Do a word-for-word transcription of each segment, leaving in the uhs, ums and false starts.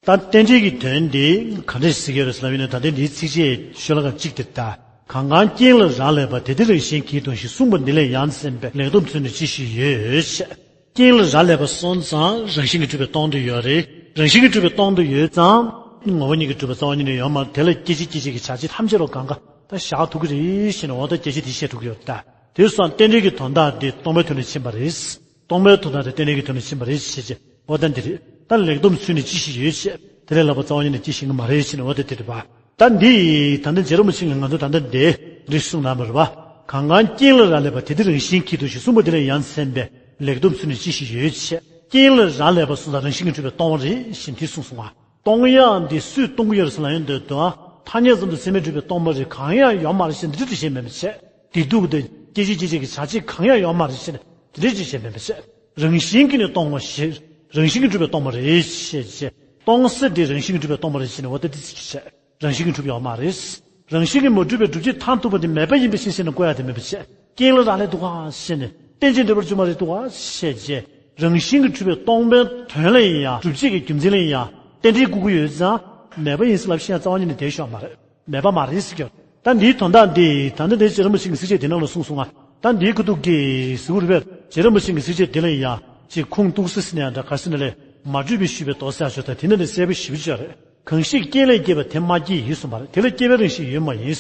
ད་རྟེན་འབྲེལ་གྱི་དོན་འདི་ག་འདྲ་ཞིག་ཟེར་གྱི་ཡོད་རེད་ཟེར་ལབ་ཡིན་ན། ད་ལྟའི་འདིའི་ཚིགས་བཅད་ཤོ་ལོ་ཀ་གཅིག་དེ་ལྟ། གང་གང་རྐྱེན་ལ་རག་ལས་པ། དེ་དེ་རང་བཞིན་གྱིས་དང་ཞེས་གསུངས་པ་འདི་ལས་ཡང་སེམས་པས་ལེགས་སྡོམ་ཚུལ་ནི་ཅི་ཞིག་ཡོད་ཅེས། རྐྱེན་ལ་རག་ལས་པ་སོང་ཙང་རང་བཞིན་གྱིས་གྲུབ་པའི་སྟོང་དུ་ཡོད་རེད། རང་བཞིན་གྱིས་གྲུབ་པའི་སྟོང་དུ་ཡོད་ཙང་ངོ་བོ་ཉིད་ཀྱིས་གྲུབ་པ་རྩ་བ་ཉིད་ནས་ཡོད་མ་རེད། དེ་ལ་སྐྱེད་བྱེད་སྐྱེད་བྱེད་ཀྱི་བྱ་བྱེད་ཐམས་ཅད་ལ་གང་ག་ད་བཞག་ཐུབ་ཀྱི་རེད་ཞེས་ནས། འོ་ད་སྐྱེད་བྱེད་དེ་བཤད་ཐུབ་ཀྱི་ཡོད་ད། དེ་སོང་རྟེན་འབྲེལ་གྱི་དོན་དག་དེ་སྟོང་པའི་དོན་ལ་ཕྱིན་པ་རེད། སྟོང་པའི་དོན་དག་དེ་རྟེན་འབྲེལ་གྱི་དོན་ལ་ཕྱིན་པ་རེད་ཞེས་བྱས། འོ་ད་འདི་རེད། ད་ལེགས་སྡོམ་ཚུལ་ནི་ཅི་ཞིག་ཡོད་ཅེས། དེ་ལས་ལྷག་པ་རྩ་བ་ཉིད་ནས་ཅི་ཞིག་མ་རེད་ཅེས་ནས། འོ་ད་དེ་རེད་པ། ད་འདི་ད་ལྟ་རྗེ་རིན་པོ་ཆེ་གིས་ང་ཚོ་ད་ལྟ་འདི་འདྲ་གསུངས་གནང་བ་རེད་པ། གང་གང་རྐྱེན་ལ་རག་ལས་པ། དེ་དེ་རང་བཞིན་གྱིས་དང་ཞེས་གསུངས་པ་འདི་ལས་ཡང་སེམས་པས་ལེགས་སྡོམ་ཚུལ་ནི་ཅི་ཞིག་ཡོད་ཅེས། རྐྱེན་ལ་རག་ལས་པ་སོང་ཙང་རང་བཞིན་གྱིས་གྲུབ་པའི་སྟོང་པ་རེད་ཞེས་འདི་གསུངས་སོང་ང་། སྟོང་ཡག་འདི་སུས་སྟོང་གི་ཡོད་རེད་ཟེར་ལབ་ཡོང་དུས། ད་ཐ་སྙད་ཙམ་དུ་སེམས་པས་གྲུབ་པའི་སྟོང་པ་རེད། གང་ཡང་ཡོད་མ་རེད་ཞེས་འདི་འདྲ་བཤད་མེད་པ་བྱས། བདེ་སྡུག་དང་སྐྱེད་བྱེད་སྐྱེད་བྱེད་ཀྱི་བྱ་བྱེད་གང་ཡང་ཡོད་མ་རེད་ཞེས་ནས་དེ་འདྲ་ཅིག་བཤད་མེད་པ་བྱས། རང་བཞིན་གྱིས་ནི་སྟོང་པ་ཞེས། རང་བཞིན་གྱིས་གྲུབ་པའི་སྟོང་པ་རེད་ཞེས་བྱས། སྟོང་ཟེར་དེ་རང་བཞིན་གྱིས་གྲུབ་པའི་སྟོང་པ་རེད་ཞེས་ནས། འོ་ད་དེ་ཅིག་བྱས། རང་བཞིན་གྱིས་གྲུབ་ཡོད་མ་རེད། རང་བཞིན་གྱིས་མ་གྲུབ་པའི་སྒྲུབ་བྱེད་མཐར་ཐུག་པ་དེ་མེད་པ་ཡིན་པའི་ཕྱིར་ཞེས་ནས་བཀོད་ཡ་དེ་མེད་པ་བྱས། རྐྱེན་ལ་རག་ལས་འདུག་ག་ཞེས་ནས། རྟེན་ཅིང་འབྲེལ་པར་འབྱུང་བ་རེད་འདུག་ག་ཞེས་བྱས། རང་བཞིན་གྱིས་གྲུབ་པའི་སྟོང་པའི་དོན་ལ་ཡིན་ཡང་སྒྲུབ་བྱེད་ཀྱི་རྒྱུ་མཚན་ལ་ཡིན་ཡང་རྟེན་འབྲེལ་བཀོད་ཀྱི་ཡོད་ཙང་མེད་པ་ཡིན་ཟེར་ལབ་ཤེས་ཡ་རྩ་བ་ཉིད་ནས་དེ་ཤོར་མ་རེད། མེད་པ་མ་རེད་ཟེར་གྱི་ཡོད། ད་འདིའི་དོན་དག་འདི་ད་ལྟ་འདིའི་རྗེ་རིན་པོ་ཆེ་གི་ཚིགས་བཅད་འདི་ནང་ལ་གསུངས་སོང་ང་། ད་འདིའི་ཁ་ཐུག་གི་ཟེར་བ་རེད་པས། རྗེ་རིན་པོ་ཆེ་གི་ཚིགས་བཅད་འདི་ལ་ཡང་ཅིག་ཁུངས་གཏུགས་ས་ཟེར་ན་ཡང་འདྲ། ག་ཟེར་ན་ལས་མ་གྲུབ་པའི་ཞུས་པའི་མདོ་ཟེར་ཡ་ཆོག་ད་དེ་ནི་ནི་གསལ་པོ་ཞེ་པོ་ཅིག་རེད། གང་ཞིག་རྐྱེན་ལས་སྐྱེས་པ་དེ་མ་སྐྱེས་ཡིན་གསུངས་པ་རེད། དེ་ལ་སྐྱེ་བའི་རང་བཞིན་ཡོད་མ་ཡིན།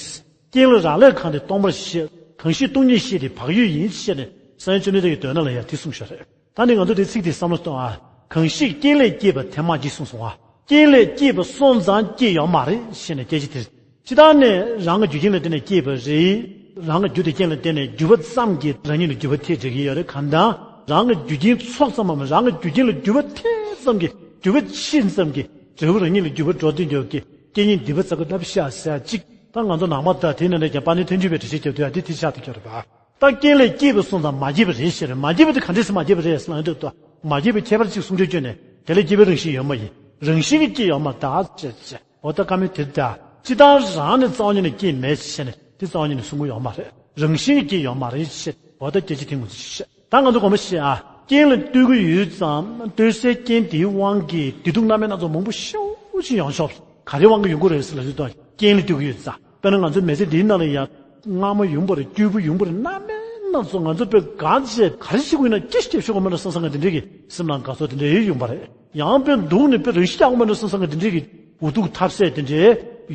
རྐྱེན་ལ་རག་ལས་གང་དེ་སྟོང་པར་བཤད། གང་ཞིག་སྟོང་ཉིད་བཤད་དེ་བག་ཡོད་ཡིན་ཞེས་ནས་སངས་རྒྱས་བཅོམ་ལྡན་འདས་ཀྱི་མདོ་ནང་ལ་ཡང་དེ་གསུངས་ཤག་རེད། ད་ནི་ང་ཚོ་དེ་ཚིག་དེ་བསམ་བློ་གཏོང་ཨ། གང་ཞིག་རྐྱེན་ལས་སྐྱེས་པ་དེ་མ་སྐྱེས་གསུངས་སོང་ཨ། རྐྱེན་ལས་སྐྱེས་པ་སོང་ཙང་སྐྱེས་ཡོད་མ་རེད་ཞེས་ནས་སྐད་ཆ་དེ། སྤྱིར་བཏང་ནས་རང་གི་རྒྱུ་རྐྱེན་ལ་བརྟེན་ནས་སྐྱེས་པ་རེད། རང་གི་རྒྱུ་དེ་རྐྱེན་ལ་བརྟེན་ནས་འགྱུར་བ་ཙམ་གྱིས་རང་ཉིད་ལ་འགྱུར་བ་ཐེབས་འགྲོ་གི་ཡོད་རེད། གང་ལྟར་རང་གི་རྒྱུ་རྐྱེན་ཚོགས་ཙམ་མམ་རང་གི་རྒྱུ་རྐྱེན་ལ་འགྱུར་བ་ཐེབས་ཙམ་གྱིས་འགྱུར་བ་ཕྱིན་ཙམ་གྱིས་འབྲས་བུ་རང་ཉིད་ལ་འགྱུར་བ་འགྲོ་བསྡད་འགྱོ་གི། རྐྱེན་ཉིད་སྡིག་པ་བསགས་པའི་རླབས་ཤ་ཟེར་ཅིག་ད་ང་ཚོ་ནང་པ་དང་དེ་ནང་ལས་ཀྱང་དཔལ་ལྡན་ཐུན་འཇུག་པའི་འགྲེལ་བཤད་རྒྱབ་དུས་ཡང་དེ་དེ་ཆགས་ཐུབ་ཀྱི་རེད་པ། ད་རྐྱེན་ལས་སྐྱེས་པ་སོང་ཙང་མ་སྐྱེས་པ་རེད་ཞེས་རེད། མ་སྐྱེས་པ་དེ་ག་འདྲས་སེ་མ་སྐྱེས་པ་རེད་ཟེར་ན་འདོད་དོ། མ་སྐྱེས་པའི་ཁྱད་པར་གཅིག་གསུང་འདོད་བསྐྱོན་ནས་དེ་ལས་སྐྱེས་པའི་རང་བཞིན་ཡོད་མ་ཡིན། རང་བཞིན་གྱིས་སྐྱེས་ཡོད་མ་རེད་ད་ཅེས་བྱས། འོ་ད་བཀའ་མོལ་དེ་ད། སྤྱིར་བཏང་རང་ནས་རྩ་བ་ཉིད་ནས་སྐྱེས་མེད་ཅེས་ནས་དེ་རྩ་བ་ཉིད་ནས་གསུང་གི་ཡོད་མ་རེད། རང་བཞིན་གྱིས་སྐྱེས་ཡོད་མ་རེད་ཅེས། འོ་ད་སྐད་ཆ་དེ་ངོ་སྤྲོད་བྱས། ད་ང་ཚོ་དགོངས་པ་བཞེས་ཨ། རྐྱེན་ལ་ལྟོས་ཀྱི་ཡོད་ཙང་ལྟོས་སའི་རྐྱེན་དེའི་དབང་གིས་བདེ་སྡུག་རྣམ་སྨིན་སྣ་ཚོགས་མང་པོ་ཞེ་པོ་ཅིག་ཡོང་ཆོག་ག་རེ་དབང་གིས་ཡོང་གི་རེད་ཟེར་ལབ་དུས་ད་རྐྱེན་ལ་ལྟོས་ཀྱི་ཡོད་ཙང་། དཔེར་ན་ང་ཚོའི་མི་ཚེ་འདིའི་ནང་ལ་ཡང་མངར་མོ་ཡོང་པ་རེད། སྐྱུར་པོ་ཡོང་པ་རེད། རྣམ་སྨིན་སྣ་ཚོགས་ང་ཚོ་དཔེ་ག་ཚད་ག་རེ་ཞིག་དགོས་ན་སྐྱེ་ཞིག་སྐྱེ་ཤོག་གོ་མེད་ན་བསམ་བསམ་གི་དེ་འདྲའི་གི་སེམས་ནང་དགའ་ཚོར་དེ་འདྲའི་ཡོང་པ་རེད། ཡང་དཔེ་སྡུག་ནི་དཔེ་རང་ཤི་རྒྱག་གོ་མེད་ན་བསམ་བསམ་གི་དེ་འདྲའི་གི་འུ་ཐུག་ཐབས་ཟད་དེ་འདྲའི་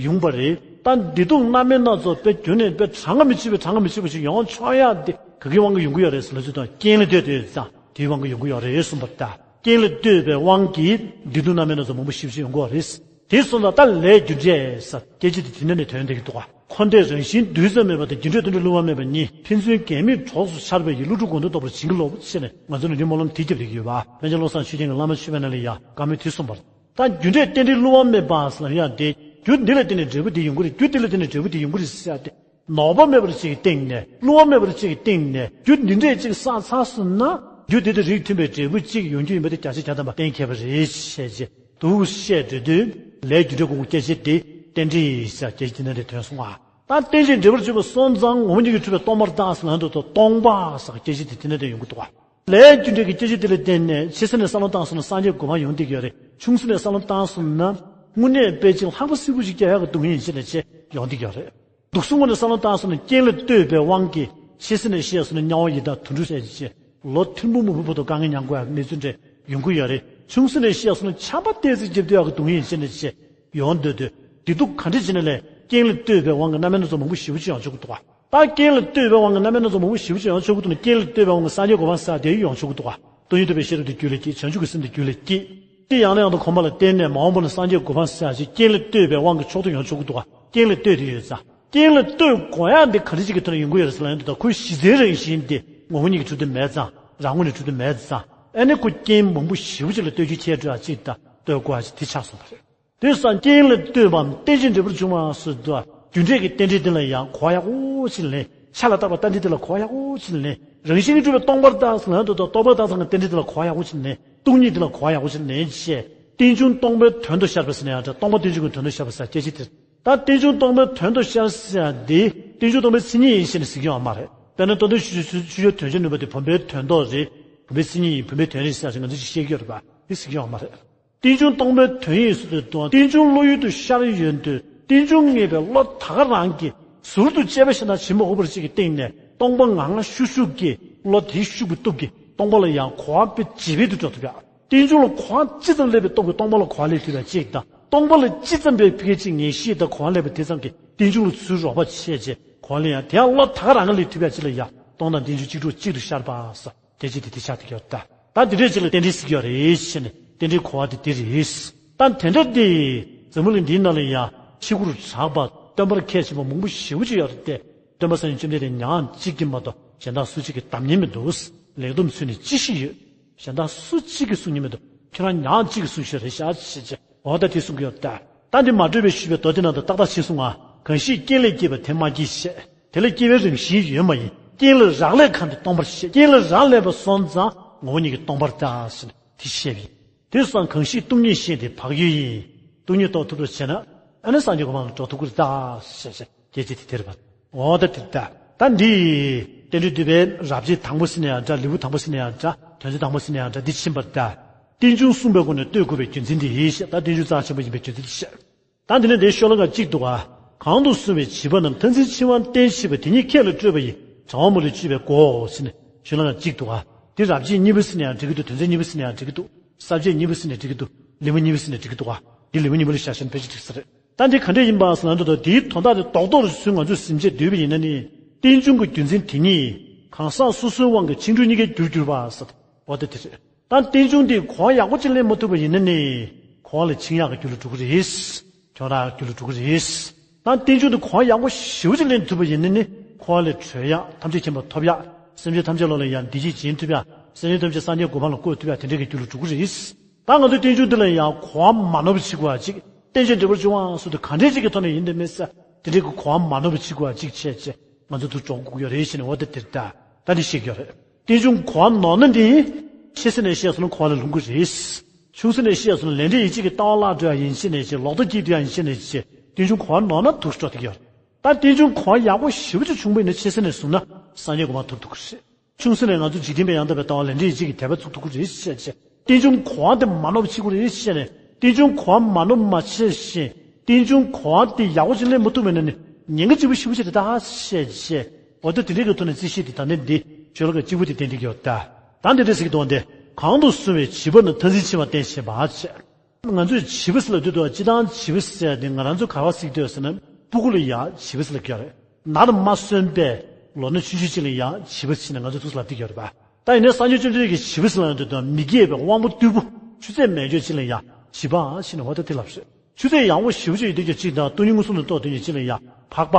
ཡོང་པ་རེད། ད་བདེ་སྡུག་རྣམ་སྨིན་སྣ་ཚོགས་དཔེ་རྒྱུན་ནས་དཔེ་གྲངས་ཀ་མི་ཆོད་པའི་གྲངས་ཀ་མི་ཆོད་པ་ཞིག་ཡོང་ཆོག་ཡ་དེ་ག་གི་དབང་གིས་ཡོང་གི་ཡོད་རེད་ཟེར་ལབ་དུས་ད་རྐྱེན་ལ་ལྟོས་ཏེ་ཡོད་ཙང་དེའི་དབང་གིས་ཡོང་གི་ཡོད་རེད་གསུངས་པ་རེད་ད། རྐྱེན་ལ་ལྟོས་པའི་དབང་གིས་བདེ་སྡུག་རྣམ་སྨིན་སྣ་ཚོགས་མང་པོ་ཞེ་པོ་ཅིག་ཡོང་གི་ཡོད་རེད། དེ་སོང་ཙང་ད་ལས་རྒྱུ་འབྲས་ཟེར་སྐད་ཆ་དེ་དེ་ནས་ནས་ཐོན་བསྡད་ཀྱི་འདུག་ག་འཁོར་འདས་རང་བཞིན་རྡུལ་ཙམ་མེད་པ་དང་། རྒྱུ་འབྲས་དོན་འབྲས་བསླུ་བ་མེད་པ་གཉིས། ཕན་ཚུན་འགལ་དམིགས་གྲོགས་སུ་འཆར་བའི་ཡུལ། བསླུ་བྲིད་སྒོམ་དོན་རྟོགས་པར་བྱིང་གི་ལོག་ཅེས་ནས་ང་ཚོ་ནི་འདི་སྨོན་ལམ་དེ་རྒྱབ་བསྡད་ཀྱི་ཡོད་པ། པཎ་ཆེན་བློ་བཟང་ཆོས་རྒྱན་གྱི་བླ་མ་མཆོད་པའི་ནང་ལ་ཡང་བཀའ་མོལ་དེ་གསུངས་པ་རེད། ད་རྒྱུ་འབྲས་རྟེན་འབྲེལ་བསླུ་བ་མེད་པ་ཟེར་ཡང་དེ། རྒྱུ་འདི་ལ་བརྟེན་ནས་འབྲས་བུ་འདི་ཡོང་གི་རེད། རྒྱུ་འདི་ལ་བརྟེན་ནས་འབྲས་བུ་འདི་ཡོང་གི་རེད་ཟེར་ཡ་དེ། ནོར་བ་མེད་པར་ཅིག་གི་སྟེང་ནས། བསླུ་བ་མེད་པར་ཅིག་གི་སྟེང་ནས། རྒྱུ་འདི་འདྲས་ཅིག་བསགས་ཚར་སོང་ན། རྒྱུ་དེ་དང་རིགས་མཐུན་པའི་འབྲས་བུ་ཅིག་ཡོང་རྒྱུ་ཡིན་པ་དེ་བརྒྱ་ཆ་བརྒྱ་ཐམ་པ་གཏན་འཁེལ་བ་རེད་ཅེས་བྱས། འདུག་བཤད་འགྲོ་དུས་ལས་རྒྱུ་འབྲས་དགོས་ཀྱི་སྐད་ཆ་དེ་རྟེན་འབྲེལ་ཡིན་ཟེར་སྐད་ཆ་དེ་ནས་དེ་ཐོན་སོང་ཨ། ད་རྟེན་ཅིང་འབྲེལ་པར་འབྱུང་བ་སོང་ཙང་ངོ་བོ་ཉིད་ཀྱིས་གྲུབ་པའི་སྟོང་པར་བརྟགས་ཟེར་ལབ་དུས་ད་སྟོང་པ་ཟེར་སྐད་ཆ་དེ་དེ་ནས་དེ་ཡོང་གི་འདུག་ག་ལས་རྒྱུ་འབྲས་ཀྱི་སྐྱེད་བྱེད་དེ་ལ་བརྟེན་ནས་ཆེ་ས་ནས་བསམ་བློ་བཏང་སོང་ན་སངས་རྒྱས་གོ་འཕང་ཡོང་བསྡད་ཀྱི་ཡོད་རེད། ཆུང་ས་ནས་བསམ་བློ་བཏང་སོང་ན་དངོས་གནས་དཔེ་ཅིག་ལྷག་པ་སིལ་བུ་ཞིག་རྒྱག་ཡག་གི་སྡུག་བསྔལ་ཡིན་ཞེས་ནས་ཅེས་ཡོང་བསྡད་ཀྱི་ཡོད་རེད། སྡུག་གསུམ་པོ་ནས་བསམ་བློ་བཏང་སོང་ན་རྐྱེན་ལ་ལྟོས་པའི་དབང་གིས་ཆེ་ས་ནས་བཤད་སོང་ན་དམྱལ་བ་ཡི་དྭགས་དུད་འགྲོ་ཟེར་ཅེས་ལོ་ཐེར་འབུམ་མང་པོའི་བར་དུ་དཀའ་ངལ་མྱང་དགོས་ཡག་གནས་ཚུལ་འདྲ་ཡོང་གི་ཡོད་རེད། ཆུང་ས་ནས་བཤད་སོང་ན་ཆམ་པ་ཏོག་ཙམ་བརྒྱབ་སྡོད་ཡག་གི་སྡུག་བསྔལ་ཡིན་ཞེས་ནས་ཅེས་ཡོང་སྡོད་དུས་བདེ་སྡུག་ག་འདྲ་བྱས་ན་ལས་རྐྱེན་ལ་ལྟོས་པའི་དབང་གིས་རྣམ་སྨིན་སྣ་ཚོགས་མང་པོ་ཞེ་པོ་ཅིག་ཡོང་ཆོག་གི་འདུག་ག་ད་རྐྱེན་ལ་ལྟོས་པའི་དབང་གིས་རྣམ་སྨིན་སྣ་ཚོགས་མང་པོ་ཞེ་པོ་ཅིག་ཡོང་ཆོག་གི་འདུག་ན། རྐྱེན་ལ་ལྟོས་པའི་དབང་གིས་སངས་རྒྱས་གོ་འཕང་ཟེར་དེ་ཡང་ཡོང་ཆོག་གི་འདུག་ག་སྟོང་ཉིད་རྟོགས་པའི་ཤེས་རབ་དེ་རྒྱུད་ལ་སྐྱེས། བྱང་ཆུབ་ཀྱི་སེམས་དེ་རྒྱུད་ལ་སྐྱེས། དེ་ཡང་ནས་ཡང་དུ་གོམས་པ་ལ་བརྟེན་ནས་མ་འོངས་པ་ན་སངས་རྒྱས་གོ་འཕང་ཟེར་ཡག་ཅིག་རྐྱེན་ལ་ལྟོས་པའི་དབང་གིས་མཆོག་ཏུ་ཡོང་ཆོག་གི་འདུག་ག་རྐྱེན་ལ་ལྟོས་དགོས་ཡག་འདི་ག་འདྲ་ཅིག་གི་ཐོག་ནས་ཡོང་གི་ཡོད་རེད་ཟེར་ལབ་ཡོང་དུས་ད་ཁོའི་གཞི་རྩའི་རང་བཞིན་དེ་ངོ་བོ་ཉིད་ཀྱིས་གྲུབ་ཏུ་མེད་ཙང་རང་ངོས་ནས་གྲུབ་ཏུ་མེད་ཙང་ཨ་ནི་ཁོ་རྐྱེན་མང་པོ་ཞེ་པོ་ཅིག་ལ་ལྟོས་རྒྱུ་ཁྱད་འགྲོ་ཡག་ཅིག་ད་ལྟོས་དགོས་ཡག་ཅིག་དེ་ཆགས་སོང་བ་རེད། དེ་སོང་རྐྱེན་ལ་ལྟོས་པའམ་རྟེན་ཅིང་འབྲེལ་པར་འབྱུང་བ་སོགས་དུ་རྒྱུ་འབྲས་ཀྱི་རྟེན་འབྲེལ་དེ་ལ་ཡང་གོ་ཡག་པོ་ཅིག་ལེན། ཆ་ལ་བཏགས་པ་རྟེན་འབྲེལ་དེ་ལ་གོ་ཡག་པོ་ཅིག་ལེན། རང་བཞིན་གྱིས་གྲུབ་པའི་སྟོང་པར་བརྟགས་ཟེར་ན་དུ་དང་རྟོག་པར་བརྟགས་ཟེར་ན་རྟེན་འབྲེལ་དེ་ལ་གོ་ཡག་པོ་ཅིག་ལེན། སྟོང་ཉིད་དེ་ལ་གོ་ཡག་པོ་ཅིག་ལེན་ཞེས། རྟེན་འབྱུང་སྟོང་པའི་དོན་དུ་ཤར་བ་ཟེར་ན་ཡང་འདྲ། སྟོང་པ་རྟེན་འབྱུང་གི་དོན་དུ་ཤར་བ་ཟེར་སྐད་ཆ་དེ། ད་རྟེན་འབྱུང་སྟོང་པའི་དོན་དུ་ཤར་ཟེར་ཡག་འདི་རྟེན་འབྱུང་སྟོང་པའི་མཚན་ཉིད་ཡིན་ཞེས་ནས་ཟེར་གྱི་ཡོད་མ་རེད། དཔེར་ན་རྟོགས་ལྡན་ཆོས་ཆོས་ཆོས་ཆོས་དོན་བྱེད་ནུས་པ་དེ་བུམ་པའི་དོན་རྟོགས་རེད། བུམ་པའི་མཚན་ཉིད་ཡིན། བུམ་པའི་དོན་རེད་ཟེར་ཡག་ཅིག་ང་ཚོས་ཅིག་བཤད་ཀྱི་ཡོད་རེད་པ། དེ་ཟེར་གྱི་ཡོད་མ་རེད། རྟེན་འབྱུང་སྟོང་པའི་དོན་ཡིན་ཟེར་དུས་དང་རྟེན་འབྱུང་བློ་ཡུལ་དུ་ཤར་ཡོང་དུས་རྟེན་འབྱུང་ངེས་པའི་བློ་ད་ག་རང་གིས་ཟུར་དུ་དཔྱད་པ་ཤེས་ན་བྱེད་མ་དགོས་པར་ཅིག་གི་སྟེང་ནས་སྟོང་པ་ངང་ངམ་ཤུགས་ཤུགས་ཀྱིས་བློ་དེའི་ཤུགས་ཀྱི་སྟོབས་ཀྱིས་སྟོང་པ་ལ་ཡང་གོ་བ་དཔེ་ཇེ་སྦས་དུ་འགྲོ་ཐུབ་ཡ། རྟེན་འབྱུང་ལ་གོ་བ་ཅི་ཙམ་སླེབས་པའི་སྟོབས་ཀྱིས་སྟོང་པ་ལ་གོ་བ་སླེབས་ཐུབ་ཡ་གཅིག་དང་སྟོང་པ་ལ་ཅི་ཙམ་པའི་ཕ་གི་ཅིག་ངེས་ཤེས་དང་གོ་བ་སླེབས་པ་དེ་ཙམ་གྱིས་རྟེན་འབྱུང་ལ་ཚུར་རོགས་པ་བྱས་རྗེས་གོ་བ་སླེབས་ཡ། དེ་ཡང་བློ་ད་ག་རང་གིས་སླེབས་ཐུབ་ཡ་ཅིག་ལ་ཡ་སྟོང་དང་རྟེན་འབྱུང་གཅིག་གྲོགས་གཅིག་ཏུ་ཤར་བ་ཟེར། དེ་ཅི་སྟེ་དེ་ཆགས་ཏེ་ཡོད་ད། ད་འདི་འདྲས་ཅིག་ལ་རྟེན་འབྲེལ་ཟེར་གྱི་ཡོད་རེད་ཟེར་ནས་རྟེན་འབྲེལ་གོ་བ་དེ་འདི་རེད། ད་དེ་འདྲ་དེ་འཛམ་བུ་གླིང་འདིའི་ནང་ལ་ཡང་ཆེ་དགུར་གྲགས་པ་སྟོན་པར་ཁས་འཆེ་བ་མང་པོ་ཞེ་པོ་ཅིག་ཡོད་རེད་དེ། སྟོན་པ་སངས་རྒྱས་བཅོམ་ལྡན་འདས་ཉག་གཅིག་གིས་མ་གཏོགས་གཞན་དག་སུ་གཅིག་གིས་གདམ་མྱོང་མི་འདུག། ལེགས་སྡོམ་ཚུལ་ནི་ཅི་ཞིག་ཡོད། གཞན་དག་སུ་གཅིག་གིས་གསུང་མྱོང་མི་འདུག། ཁྱོད་རང་ཉག་གཅིག་གིས་གསུང་ཤོས་རེད་ཤག་ཅེས་བྱས། འོ་ད་དེ་གསུང་གི་ཡོད་ད། ད་འདི་མ་གྲོས་པས་ཞུས་པའི་མདོ་དེ་ནང་དུ་ཏག་ཏག་ཅིག་གསུང་ང་། གང་ཞིག་རྐྱེན་ལས་སྐྱེས་པ་དེ་མ་སྐྱེས་ཞེས། དེ་ལས་སྐྱེ་བའི་རང་བཞིན་ཡོད་མ་ཡིན། རྐྱེན་ལ་རག་ལས་གང་དེ་སྟོང་པར་བཤད། རྐྱེན་ལ་རག་ལས་པ་སོང་ཙང་ངོ་བོ་ཉིད་ཀྱིས་སྟོང་པར་གྲགས་ཟེར་ནས་དེ་བཤད་པ་ཡིན། དེ་སོང་ཙང་གང་ཞིག་སྟོང་ཉིད་ཤེས་དེ་བག་ཡོད་ཡིན། སྟོང་ཉིད་རྟོགས་ཐུབ་པར་བྱས་ན་ཨ་ནི་སངས་རྒྱས་གོ་འཕང་ལ་འགྲོ་ཐུབ་ཀྱི་རེད་ད་ཟེར་བཤད་བཤད་ཅིག་དེ་དེ་རེད་པ། འོ་ད་དེ་ད། ད་འདི་རྟེན་འབྲེལ་བསྡུས་པའི་རབ་བྱེད་དང་པོ་ཟེར་ན་ཡང་འདྲ། ལེའུ་དང་པོ་ཟེར་ན་ཡང་འདྲ། དོན་ཚན་དང་པོ་ཟེར་ན་ཡང་འདྲ། འདི་ཕྱིན་པ་ད། རྟེན་འབྱུང་གསུངས་པའི་སྒོ་ནས་བསྟོད་དགོས་པའི་རྒྱུ་མཚན་འདི་ཡིན་ཞེས། ད་རྟེན་འབྱུང་རྩ་ཆེན་པོ་ཡིན་པའི་རྒྱུ་མཚན་འདི་བཤད། ད་འདི་ནས་འདིའི་ཤོ་ལོ་ཀ་གཅིག་འདུག་ག། གང་དུ་གསུངས་པའི་བྱིས་པ་རྣམས་མཐར་འཛིན་འཆིང་བ་བསྟེན་ཞེས་པ་དེ་ཉིད་ཁྱེད་ལ་སྤྲོད་པ་ཡི། དྲང་བ་མ་ལུས་སྤྱོད་པའི་སྒོ་ཟེར་ནས་ཤོ་ལོ་ཀ་གཅིག་འདུག་ག། འདི་རབ་བྱེད་གཉིས་པ་ཟེར་ན་ཡང་འགྲིག་གི་འདུག། དོན་ཚན་གཉིས་པ་ཟེར་ན་ཡང་འགྲིག་གི་འདུག། ས་བཅད་གཉིས་པ་ཟེར་ན་འགྲིག་གི་འདུག། ལེའུ་གཉིས་པ་ཟེར་ན་འགྲིག་གི་འདུག་ག། འདི་ལེའུ་གཉིས་པ་ལ་བཞག་བཞག་ན་ཕལ་ཆེར་འགྲིག་ས་རེད། ད་འདི་ག་འདྲས་ཡིན་པ་ཟེར་ན་འདུག། དེའི་དོན་དག་དེ་རྡོག་རྡོག་རེ་ཚུར་ང་ཚོས་ཟིན་བྱས་བསྡུས་པ་ཡིན་ན་ནི། རྟེན་འབྱུང་གི་རྒྱུ་མཚན་དེ་ཉིད་གང་ཟག་སོ་སོའི་དབང་གིས་འཆིང་གྲོལ་གཉིས་ཀའི་རྒྱུར་གྱུར་པ་ཟེར། འོ་དེ་དེ་རེད། ད་རྟེན་འབྱུང་དེ་གོ་བ་ཡག་པོ་ཅིག་ལེན་མ་ཐུབ་པ་ཡིན་ན་ནི། གོ་བ་ལ་འཆིང་ཡག་གི་རྒྱུ་ལ་འགྲོ་གི་རེད། གྱོང་རག་གི་རྒྱུ་ལ་འགྲོ་གི་རེད། ད་རྟེན་འབྱུང་དེ་གོ་བ་ཡག་པོ་ཞེ་པོ་ཅིག་ལེན་ཐུབ་པ་ཡིན་ན་ནི། འཁོར་བ་ལས་གྲོལ་ཡག། ཐམས་ཅད་མཁྱེན་པ་ཐོབ་ཡག། སེམས་ཅན་ཐམས་ཅད་བློ་ལ་ཡང་བདེ་སྐྱིད་སྦྱིན་ཐུབ་ཡག། སེམས་ཅན་ཐམས་ཅད་སངས་རྒྱས་གོ་འཕང་ལ་བཀོད་ཐུབ་ཡག་དེ་འདྲའི་གི་རྒྱུ་ལ་འགྲོ་གི་རེད། ད་ང་ཚོའི་རྟེན་འབྱུང་འདི་ལ་ཡང་གོ་བ་མ་ནོར་བ་བྱེད་དགོས་པ་ཅིག། རྟེན་ཅིང་འབྲེལ་བར་འབྱུང་བ་སོགས་དེ་ག་འདྲས་ཅིག་གི་ཐོག་ནས་ཡིན་དེ་མིན་ས། དེ་འདྲའི་གི་གོ་བ་མ་ནོར་བ་བྱེད་དགོས་པ་ཅིག་བྱས་བྱས་ང་ཚོ་ཐུགས་སྤྲོ་དགོས་ཀྱི་ཡོད་རེད་ཟེར་ནས། འོ་དེ་དེ་ད་ད་འདི་ཤེས་ཀྱི་ཡོད་རེད། རྟེན་འབྱུང་གོ་བ་ནོར་ན་འདི། ཆེ་ས་ནས་བཤད་སོང་ན་གོ་བ་ལ་ལྷུང་གི་རེད། ཆུང་ས་ནས་བཤད་སོང་ན་ལས་འབྲས་ཡིད་ཆེས་ཀྱི་ལྟ་བ་བརླག་འགྲོ་ཡ་ཡིན་ཤེས་ནས་བྱས། ལོག་ལྟ་སྐྱེས་འགྲོ་ཡ་ཡིན་ཤེས་ནས་བྱས། རྟེན་འབྱུང་གོ་བ་ནོར་ན་ཐུགས་སྤྲོ་དེ་ཡོད། ད་རྟེན་འབྱུང་གོ་བ་ཡག་པོ་ཞེ་པོ་ཅིག་བྱུང་བ་ཡིན་ན་ཆེ་ས་ནས་བཟུང་ན་སངས་རྒྱས་གོ་འཕང་ཐོབ་ཐུབ་ཀྱི་རེད། ཆུང་ས་ནས་ང་ཚོ་འཇིག་རྟེན་པའི་ཡང་དག་པའི་ལྟ་བ་ལས་འབྲས་ཡིད་ཆེས་ཀྱི་དད་པ་ཚུགས་ཐུབ་ཀྱི་རེད་ཅེས་བྱས། རྟེན་འབྱུང་གོ་བ་དེ་མ་ནོར་བ་བྱེད་དགོས་རེད་ཅེས་བྱས་ནས། རྟེན་འབྱུང་གོ་བ་མ་ནོར་མ་བྱས་ཤིང་། རྟེན་འབྱུང་གོ་བ་དེ་ཡག་པོ་ཅིག་ལེན་མ་ཐུབ་པ་ཡིན་ན་ནི་ཉེན་ཁ་ལྕི་པོ་ཞེ་པོ་ཅིག་རེད་ད་ཅེས་བྱས། འོ་ད་དེ་འདྲའི་གི་ཐོག་ནས་རྩིས་གཞི་དེ་ད་ནི་འདི་ཤོ་ལོ་ཀ་གཅིག་པོ་དེ་བསྟན་བསྡད་ཀྱི་ཡོད་ད། ད་འདི་འདྲ་ཟེར་གྱི་འདུག་སྟེ། གང་དུ་གསུངས་པའི་བྱིས་པ་རྣམས་མཐར་འཛིན་འཆིང་བ་བསྟེན་ཞེས་པ་བྱས། ང་ཚོས་བྱིས་པ་ཟེར་ལབ་དུས་དུ་སྤྱིར་བཏང་བྱིས་པ་ཟེར་ཡ་དེ་ང་རང་ཚོ་ག་པར་གཟིགས་འདོད་ཟེར་ན། སྤུ་གུ་ལ་ཡ་བྱིས་པ་ཟེར་ལབ་ཀྱི་ཡོད་རེད། ནར་མ་སོན་པའི་ལོ་ན་ཆུང་ཆུང་ཅིག་ལ་ཡ་བྱིས་པ་ཟེར་ནས་ང་ཚོ་ཐུགས་སུ་ལབ་བསྡད་ཀྱི་ཡོད་རེད་པ། ད་ཡིན་ནའི་སངས་རྒྱས་བཅོམ་ལྡན་འདས་ཀྱིས་བྱིས་པ་ཟེར་ལབ་ཡོང་དུས་དུ་མི་རྒས་པའི་དབང་པོ་རྟུལ་པོ་ཆུ་ཚད་མེད་ཀྱོག་ཅིག་ལ་ཡ་བྱིས་པ་ཟེར་ནས་འོ་ད་དེ་ལབ་རེད། ཆུ་ཚད་ཡངས་པོ་ཞེ་པོ་ཅིག་ཡོད་དུས་ཀྱང་གཅིག་དང་སྟོང་ཉིད་མངོན་སུམ་དུ་རྟོགས་དུས་ཀྱང་གཅིག་ལ་ཡ་འཕགས་པ་